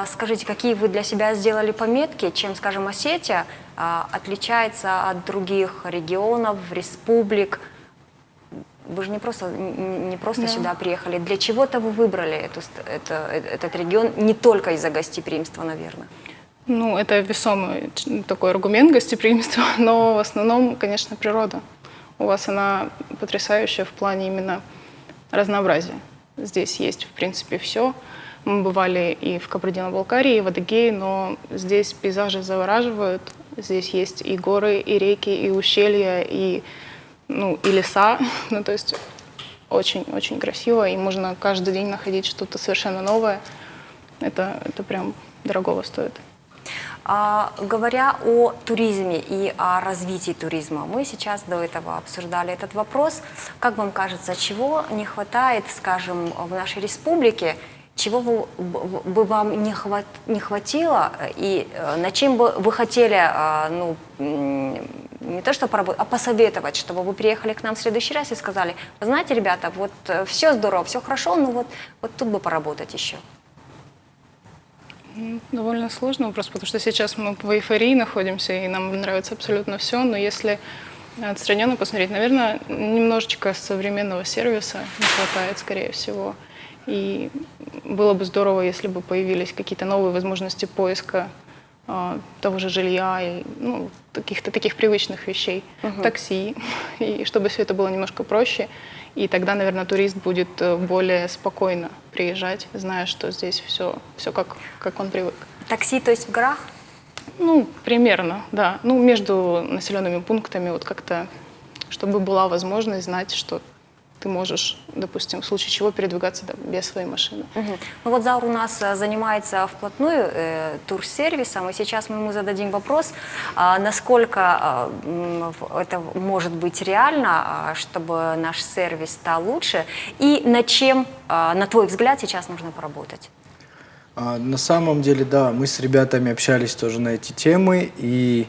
S1: Скажите, какие вы для себя сделали пометки, чем, скажем, Осетия отличается от других регионов, республик? Вы же не просто
S4: Да.
S1: сюда приехали. Для чего-то вы выбрали этот регион, не только из-за гостеприимства, наверное.
S4: Ну, это весомый такой аргумент гостеприимства, но в основном, конечно, природа. У вас она потрясающая в плане именно разнообразия. Здесь есть, в принципе, все. Мы бывали и в Кабардино-Балкарии, и в Адыгее, но здесь пейзажи завораживают. Здесь есть и горы, и реки, и ущелья, и леса. То есть очень-очень красиво, и можно каждый день находить что-то совершенно новое. Это прям дорогого стоит.
S1: Говоря о туризме и о развитии туризма, мы сейчас до этого обсуждали этот вопрос. Как вам кажется, чего не хватает, скажем, в нашей республике, чего бы вам не хватило и над чем бы вы хотели, не то что поработать, а посоветовать, чтобы вы приехали к нам в следующий раз и сказали: вы знаете, ребята, вот, все здорово, все хорошо, но вот тут бы поработать еще.
S4: Довольно сложный вопрос, потому что сейчас мы в эйфории находимся, и нам нравится абсолютно все, но если отстраненно посмотреть, наверное, немножечко современного сервиса не хватает, скорее всего. И было бы здорово, если бы появились какие-то новые возможности поиска того же жилья и, каких-то таких привычных вещей, такси, и чтобы все это было немножко проще. И тогда, наверное, турист будет более спокойно приезжать, зная, что здесь все как он привык.
S1: Такси, то есть в горах?
S4: Примерно, да. Между населенными пунктами вот как-то, чтобы была возможность знать, что ты можешь, допустим, в случае чего передвигаться, да, без своей машины.
S1: Заур у нас занимается вплотную турсервисом, и сейчас мы ему зададим вопрос, насколько это может быть реально, чтобы наш сервис стал лучше, и над чем, на твой взгляд, сейчас нужно поработать?
S3: На самом деле, да, мы с ребятами общались тоже на эти темы, и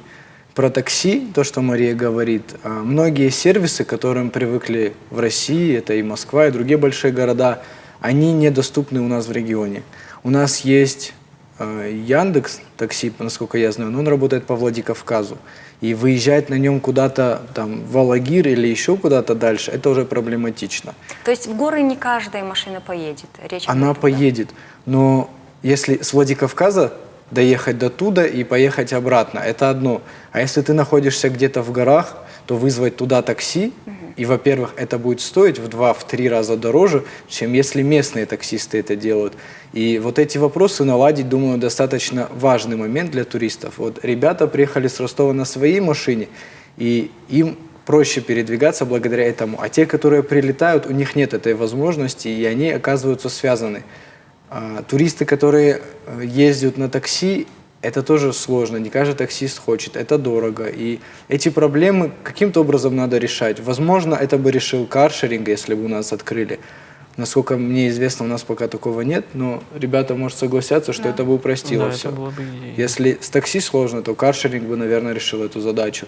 S3: про такси, то, что Мария говорит, многие сервисы, к которым привыкли в России, это и Москва, и другие большие города, они недоступны у нас в регионе. У нас есть Яндекс такси, насколько я знаю, но он работает по Владикавказу. И выезжать на нем куда-то там в Алагир или еще куда-то дальше, это уже проблематично.
S1: То есть в горы не каждая машина поедет? Речь
S3: Она
S1: этом,
S3: поедет, да? Но если с Владикавказа доехать до туда и поехать обратно, это одно. А если ты находишься где-то в горах, то вызвать туда такси, и, во-первых, это будет стоить в 2-3 раза дороже, чем если местные таксисты это делают. И вот эти вопросы наладить, думаю, достаточно важный момент для туристов. Вот ребята приехали с Ростова на своей машине, и им проще передвигаться благодаря этому. А те, которые прилетают, у них нет этой возможности, и они оказываются связаны. А туристы, которые ездят на такси, это тоже сложно, не каждый таксист хочет, это дорого. И эти проблемы каким-то образом надо решать. Возможно, это бы решил каршеринг, если бы у нас открыли. Насколько мне известно, у нас пока такого нет, но ребята, может, согласятся, что это бы упростило
S5: Да,
S3: все.
S5: это было бы идеей.
S3: Если с такси сложно, то каршеринг бы, наверное, решил эту задачу.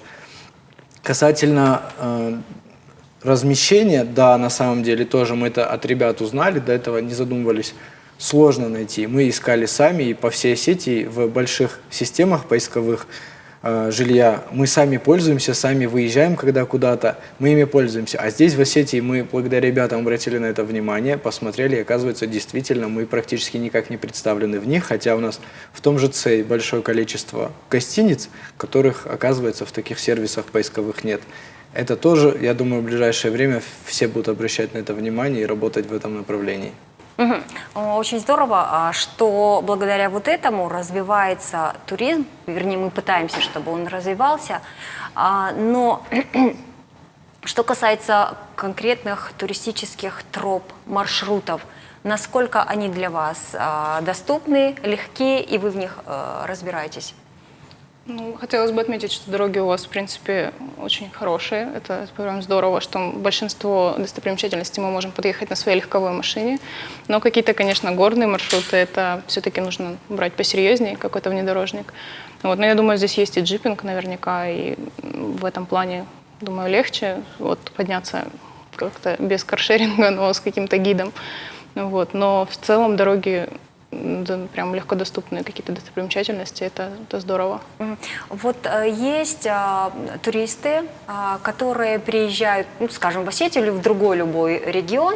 S3: Касательно размещения, да, на самом деле тоже мы это от ребят узнали, до этого не задумывались. Сложно найти. Мы искали сами и по всей сети в больших системах поисковых жилья. Мы сами пользуемся, сами выезжаем, когда куда-то, мы ими пользуемся. А здесь, в Осетии, мы благодаря ребятам обратили на это внимание, посмотрели, и оказывается, действительно, мы практически никак не представлены в них, хотя у нас в том же ЦЕЙ большое количество гостиниц, которых, оказывается, в таких сервисах поисковых нет. Это тоже, я думаю, в ближайшее время все будут обращать на это внимание и работать в этом направлении.
S1: Мгм. Очень здорово, что благодаря вот этому развивается туризм, вернее, мы пытаемся, чтобы он развивался, но что касается конкретных туристических троп, маршрутов, насколько они для вас доступны, легки, и вы в них разбираетесь?
S4: Ну, хотелось бы отметить, что дороги у вас, в принципе, очень хорошие. Это прям здорово, что большинство достопримечательностей мы можем подъехать на своей легковой машине. Но какие-то, конечно, горные маршруты, это все-таки нужно брать посерьезнее, какой-то внедорожник. Вот. Но я думаю, здесь есть и джипинг наверняка, и в этом плане, думаю, легче вот, подняться как-то без каршеринга, но с каким-то гидом. Вот. Но в целом дороги да, прям легкодоступные какие-то достопримечательности, это здорово.
S1: Вот есть туристы, которые приезжают, ну, скажем, в Осетию или в другой любой регион,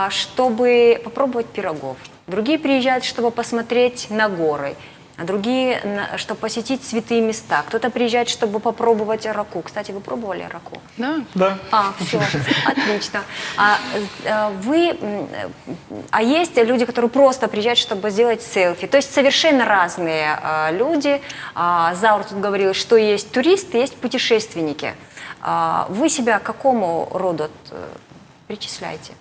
S1: чтобы попробовать пирогов. Другие приезжают, чтобы посмотреть на горы, а другие, чтобы посетить святые места. Кто-то приезжает, чтобы попробовать раку. Кстати, вы пробовали раку?
S4: Да.
S5: Да.
S1: Все, отлично. А есть люди, которые просто приезжают, чтобы сделать селфи. То есть совершенно разные люди. Заур тут говорил, что есть туристы, есть путешественники. Вы себя к какому роду причисляете?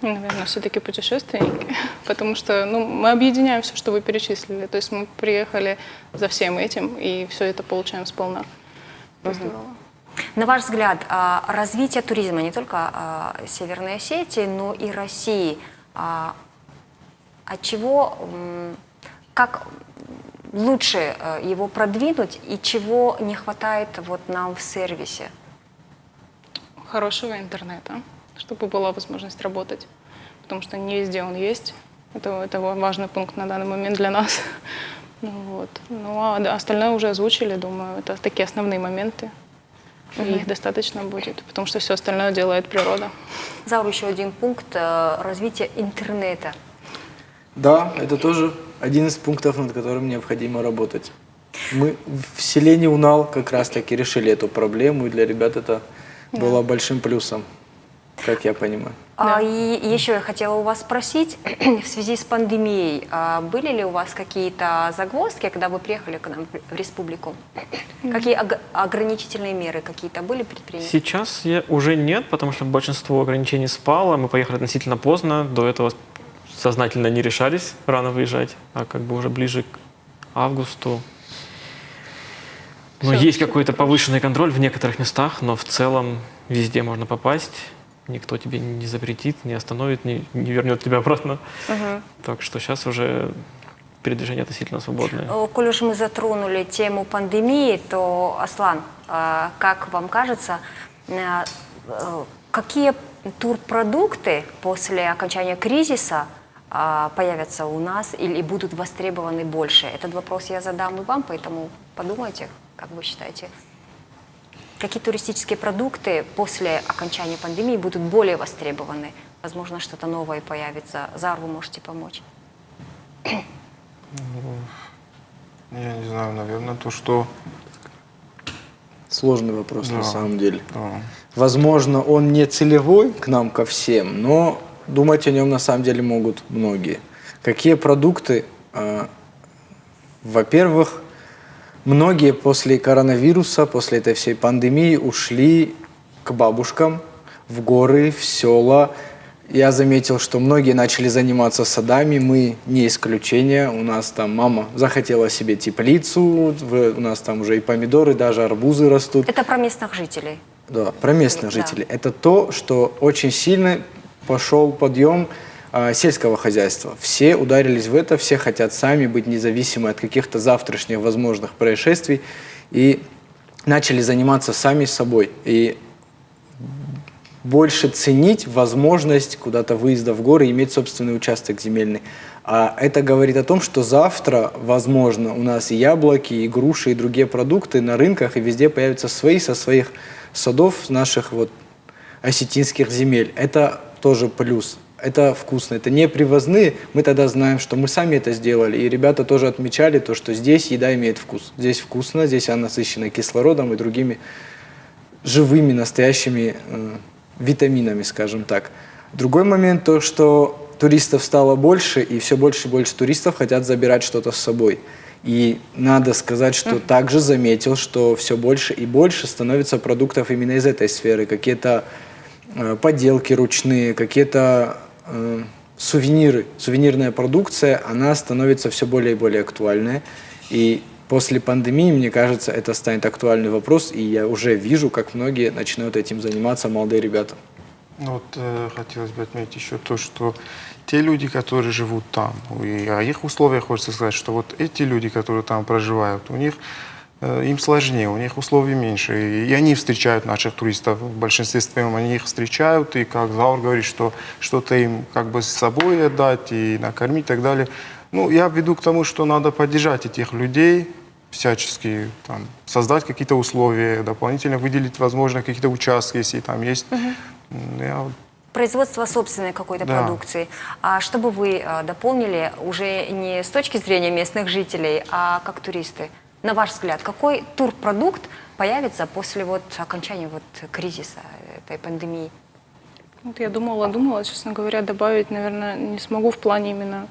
S4: Наверное, все-таки путешественники, потому что мы объединяем все, что вы перечислили. То есть мы приехали за всем этим, и все это получаем сполна. Это здорово.
S1: На ваш взгляд, развитие туризма не только Северной Осетии, но и России, от чего, как лучше его продвинуть и чего не хватает нам в сервисе?
S4: Хорошего интернета, чтобы была возможность работать, потому что не везде он есть. Это важный пункт на данный момент для нас. А остальное уже озвучили, думаю, это такие основные моменты. И их достаточно будет, потому что все остальное делает природа.
S1: Заур, еще один пункт развития интернета.
S3: Да, это тоже один из пунктов, над которым необходимо работать. Мы в селении Унал как раз-таки решили эту проблему, и для ребят это было большим плюсом, как я понимаю.
S1: И еще я хотела у вас спросить, в связи с пандемией, были ли у вас какие-то загвоздки, когда вы приехали к нам в республику? Какие ограничительные меры какие-то были предприняты?
S5: Сейчас уже нет, потому что большинство ограничений спало, мы поехали относительно поздно, до этого сознательно не решались рано выезжать, а уже ближе к августу. Есть какой-то повышенный контроль в некоторых местах, но в целом везде можно попасть. Никто тебе не запретит, не остановит, не вернет тебя обратно. Так что щас уже передвижение относительно свободное.
S1: Коль уж мы затронули тему пандемии, то, Аслан, как вам кажется, какие турпродукты после окончания кризиса появятся у нас или будут востребованы больше? Этот вопрос я задам и вам, поэтому подумайте, как вы считаете. Какие туристические продукты после окончания пандемии будут более востребованы? Возможно, что-то новое появится. Заур, вы можете помочь.
S2: Я не знаю, наверное, то, что...
S3: Сложный вопрос на самом деле.
S2: Да.
S3: Возможно, он не целевой к нам, ко всем, но думать о нем на самом деле могут многие. Какие продукты? Во-первых, многие после коронавируса, после этой всей пандемии ушли к бабушкам в горы, в села. Я заметил, что многие начали заниматься садами, мы не исключение. У нас там мама захотела себе теплицу, у нас там уже и помидоры, даже арбузы растут.
S1: Это про местных жителей.
S3: Да, про местных жителей. Это то, что очень сильно пошел подъем сельского хозяйства. Все ударились в это, все хотят сами быть независимы от каких-то завтрашних возможных происшествий и начали заниматься сами собой. И больше ценить возможность куда-то выезда в горы, иметь собственный участок земельный. А это говорит о том, что завтра, возможно, у нас и яблоки, и груши, и другие продукты на рынках и везде появятся свои, со своих садов, наших вот осетинских земель. Это тоже плюс. Это вкусно, это не привозные. Мы тогда знаем, что мы сами это сделали. И ребята тоже отмечали то, что здесь еда имеет вкус. Здесь вкусно, здесь она насыщена кислородом и другими живыми, настоящими витаминами, скажем так. Другой момент то, что туристов стало больше, и все больше и больше туристов хотят забирать что-то с собой. И надо сказать, что также заметил, что все больше и больше становится продуктов именно из этой сферы. Какие-то поделки ручные, какие-то сувениры. Сувенирная продукция, она становится все более и более актуальной. И после пандемии, мне кажется, это станет актуальный вопрос, и я уже вижу, как многие начинают этим заниматься, молодые ребята.
S2: Хотелось бы отметить еще то, что те люди, которые живут там, и о их условиях хочется сказать, что вот эти люди, которые там проживают, у них им сложнее, у них условий меньше, и они встречают наших туристов, в большинстве своем они их встречают, и как Заур говорит, что что-то им как бы с собой отдать и накормить и так далее. Я веду к тому, что надо поддержать этих людей всячески, создать какие-то условия, дополнительно выделить, возможно, какие-то участки, если там есть.
S1: Производство собственной какой-то продукции. А что бы вы дополнили уже не с точки зрения местных жителей, а как туристы? На ваш взгляд, какой турпродукт появится после окончания кризиса, этой пандемии?
S4: Я думала, честно говоря, добавить, наверное, не смогу в плане именно...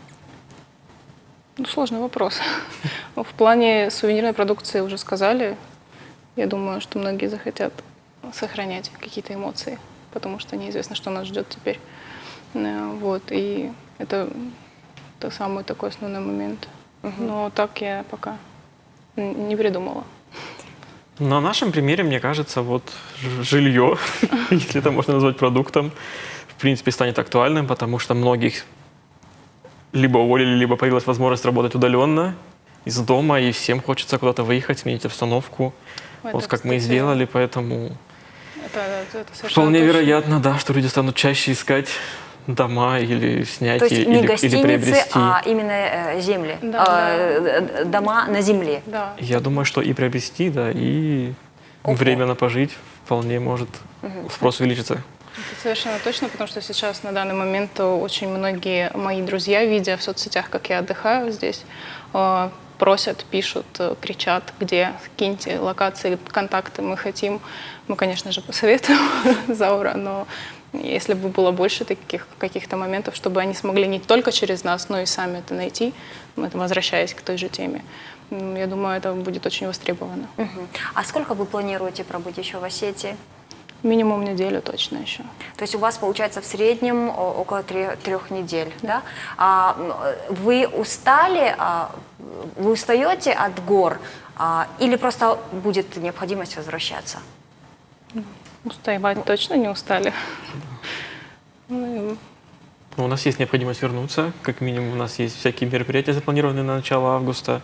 S4: Сложный вопрос. В плане сувенирной продукции уже сказали. Я думаю, что многие захотят сохранять какие-то эмоции, потому что неизвестно, что нас ждет теперь. И это самый такой основной момент. Но так я пока не придумала.
S5: На нашем примере, мне кажется, жилье, если это можно назвать продуктом, в принципе, станет актуальным, потому что многих либо уволили, либо появилась возможность работать удаленно из дома, и всем хочется куда-то выехать, сменить обстановку.
S4: Ой, это,
S5: Как мы и
S4: кстати,
S5: сделали, поэтому
S4: это совершенно
S5: вполне
S4: точно.
S5: вероятно, да, что люди станут чаще искать дома или снять,
S1: То есть не
S5: или
S1: гостиницы,
S5: приобрести.
S1: а именно земли, дома на земле.
S5: Я думаю, что и приобрести, да, и временно пожить вполне может спрос увеличиться.
S4: Это совершенно точно, потому что сейчас на данный момент очень многие мои друзья, видя в соцсетях, как я отдыхаю здесь, просят, пишут, кричат, где, скиньте локации, контакты, мы хотим. Мы, конечно же, посоветуем Заура, но если бы было больше таких каких-то моментов, чтобы они смогли не только через нас, но и сами это найти, возвращаясь к той же теме, я думаю, это будет очень востребовано.
S1: А сколько вы планируете пробыть еще в Осетии?
S4: Минимум неделю точно еще.
S1: То есть у вас получается в среднем около 3 недель, да? А вы устали, вы устаете от гор, или просто будет необходимость возвращаться?
S4: Уставать точно не устали.
S5: У нас есть необходимость вернуться, как минимум у нас есть всякие мероприятия, запланированные на начало августа.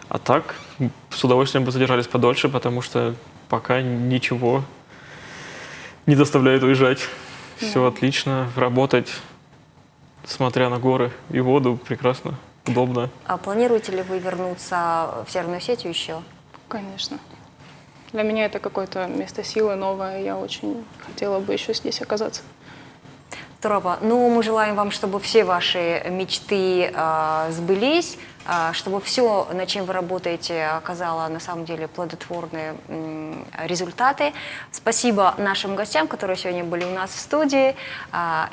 S5: А так, с удовольствием бы задержались подольше, потому что пока ничего не заставляет уезжать. Все отлично, работать смотря на горы и воду, прекрасно, удобно.
S1: А планируете ли вы вернуться в Северную Осетию еще?
S4: Конечно. Для меня это какое-то место силы новое. Я очень хотела бы еще здесь оказаться.
S1: Здорово. Ну, мы желаем вам, чтобы все ваши мечты сбылись, чтобы все, над чем вы работаете, оказало на самом деле плодотворные результаты. Спасибо нашим гостям, которые сегодня были у нас в студии,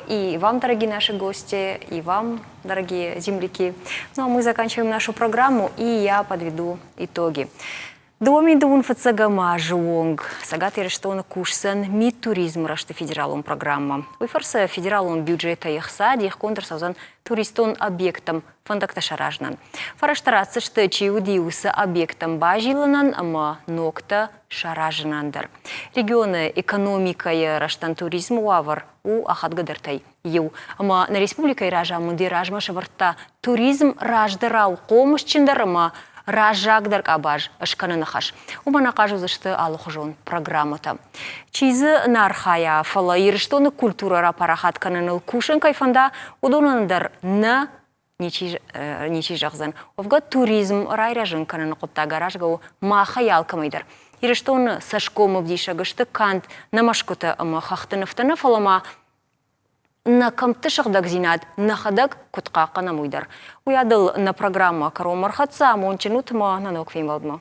S1: и вам, дорогие наши гости, и вам, дорогие земляки. Ну, а мы заканчиваем нашу программу, и я подведу итоги. 2025 азы онг Цӕгат Ирыстоны кусдзӕн мидтуризмы рӕзты федералон программӕ. Уый фӕрцы федералон бюджетӕй ӕхца дихгонд ӕрцӕудзӕн туристон объекттӕм фӕндӕгтӕ саразынӕн. Фӕрӕзтӕ ратдзысты, чи уыди, уыцы объекттӕм базилынӕн ӕмӕ ногтӕ саразынӕн дӕр. Регионы экономикӕйы рӕзтӕн туризмы уавӕр у ахадгӕдӕртӕй иу. Ӕмӕ нӕ республикӕйы разамынд йӕ размӕ сӕвӕрдта туризм раздӕрау хъомысджындӕр ӕмӕ раззагдӕр къабаз скӕныны хӕс. Уымӕн ахъаз уыдзысты алыхуызон программӕтӕ. Чи дзы нӕ архайа, фӕлӕ Ирыстоны культурӕ рапарахат кӕныныл кусын кӕй фӕнда, уыдонӕн дӕр нӕ ничи, ничи зӕгъдзӕн. Уӕвгӕ туризм райрӕзын кӕныны хъуыддаг аразгӕ у махӕй алкӕмӕй дӕр. Ирыстоны цӕсгом ӕвдисӕг сты канд нӕ мӕсгуытӕ ӕмӕ хӕхты нывтӕ нӕ, фӕлӕ ма нӕ кӕмтты сыгъдӕгдзинад нӕхӕдӕг куыд хъахъхъӕнӕм, уый дӕр. Уыйадыл нӕ программӕ кӕронмӕ ӕрхӕццӕ, амондджын ут ӕмӕ нӕ ног фембӕлдмӕ.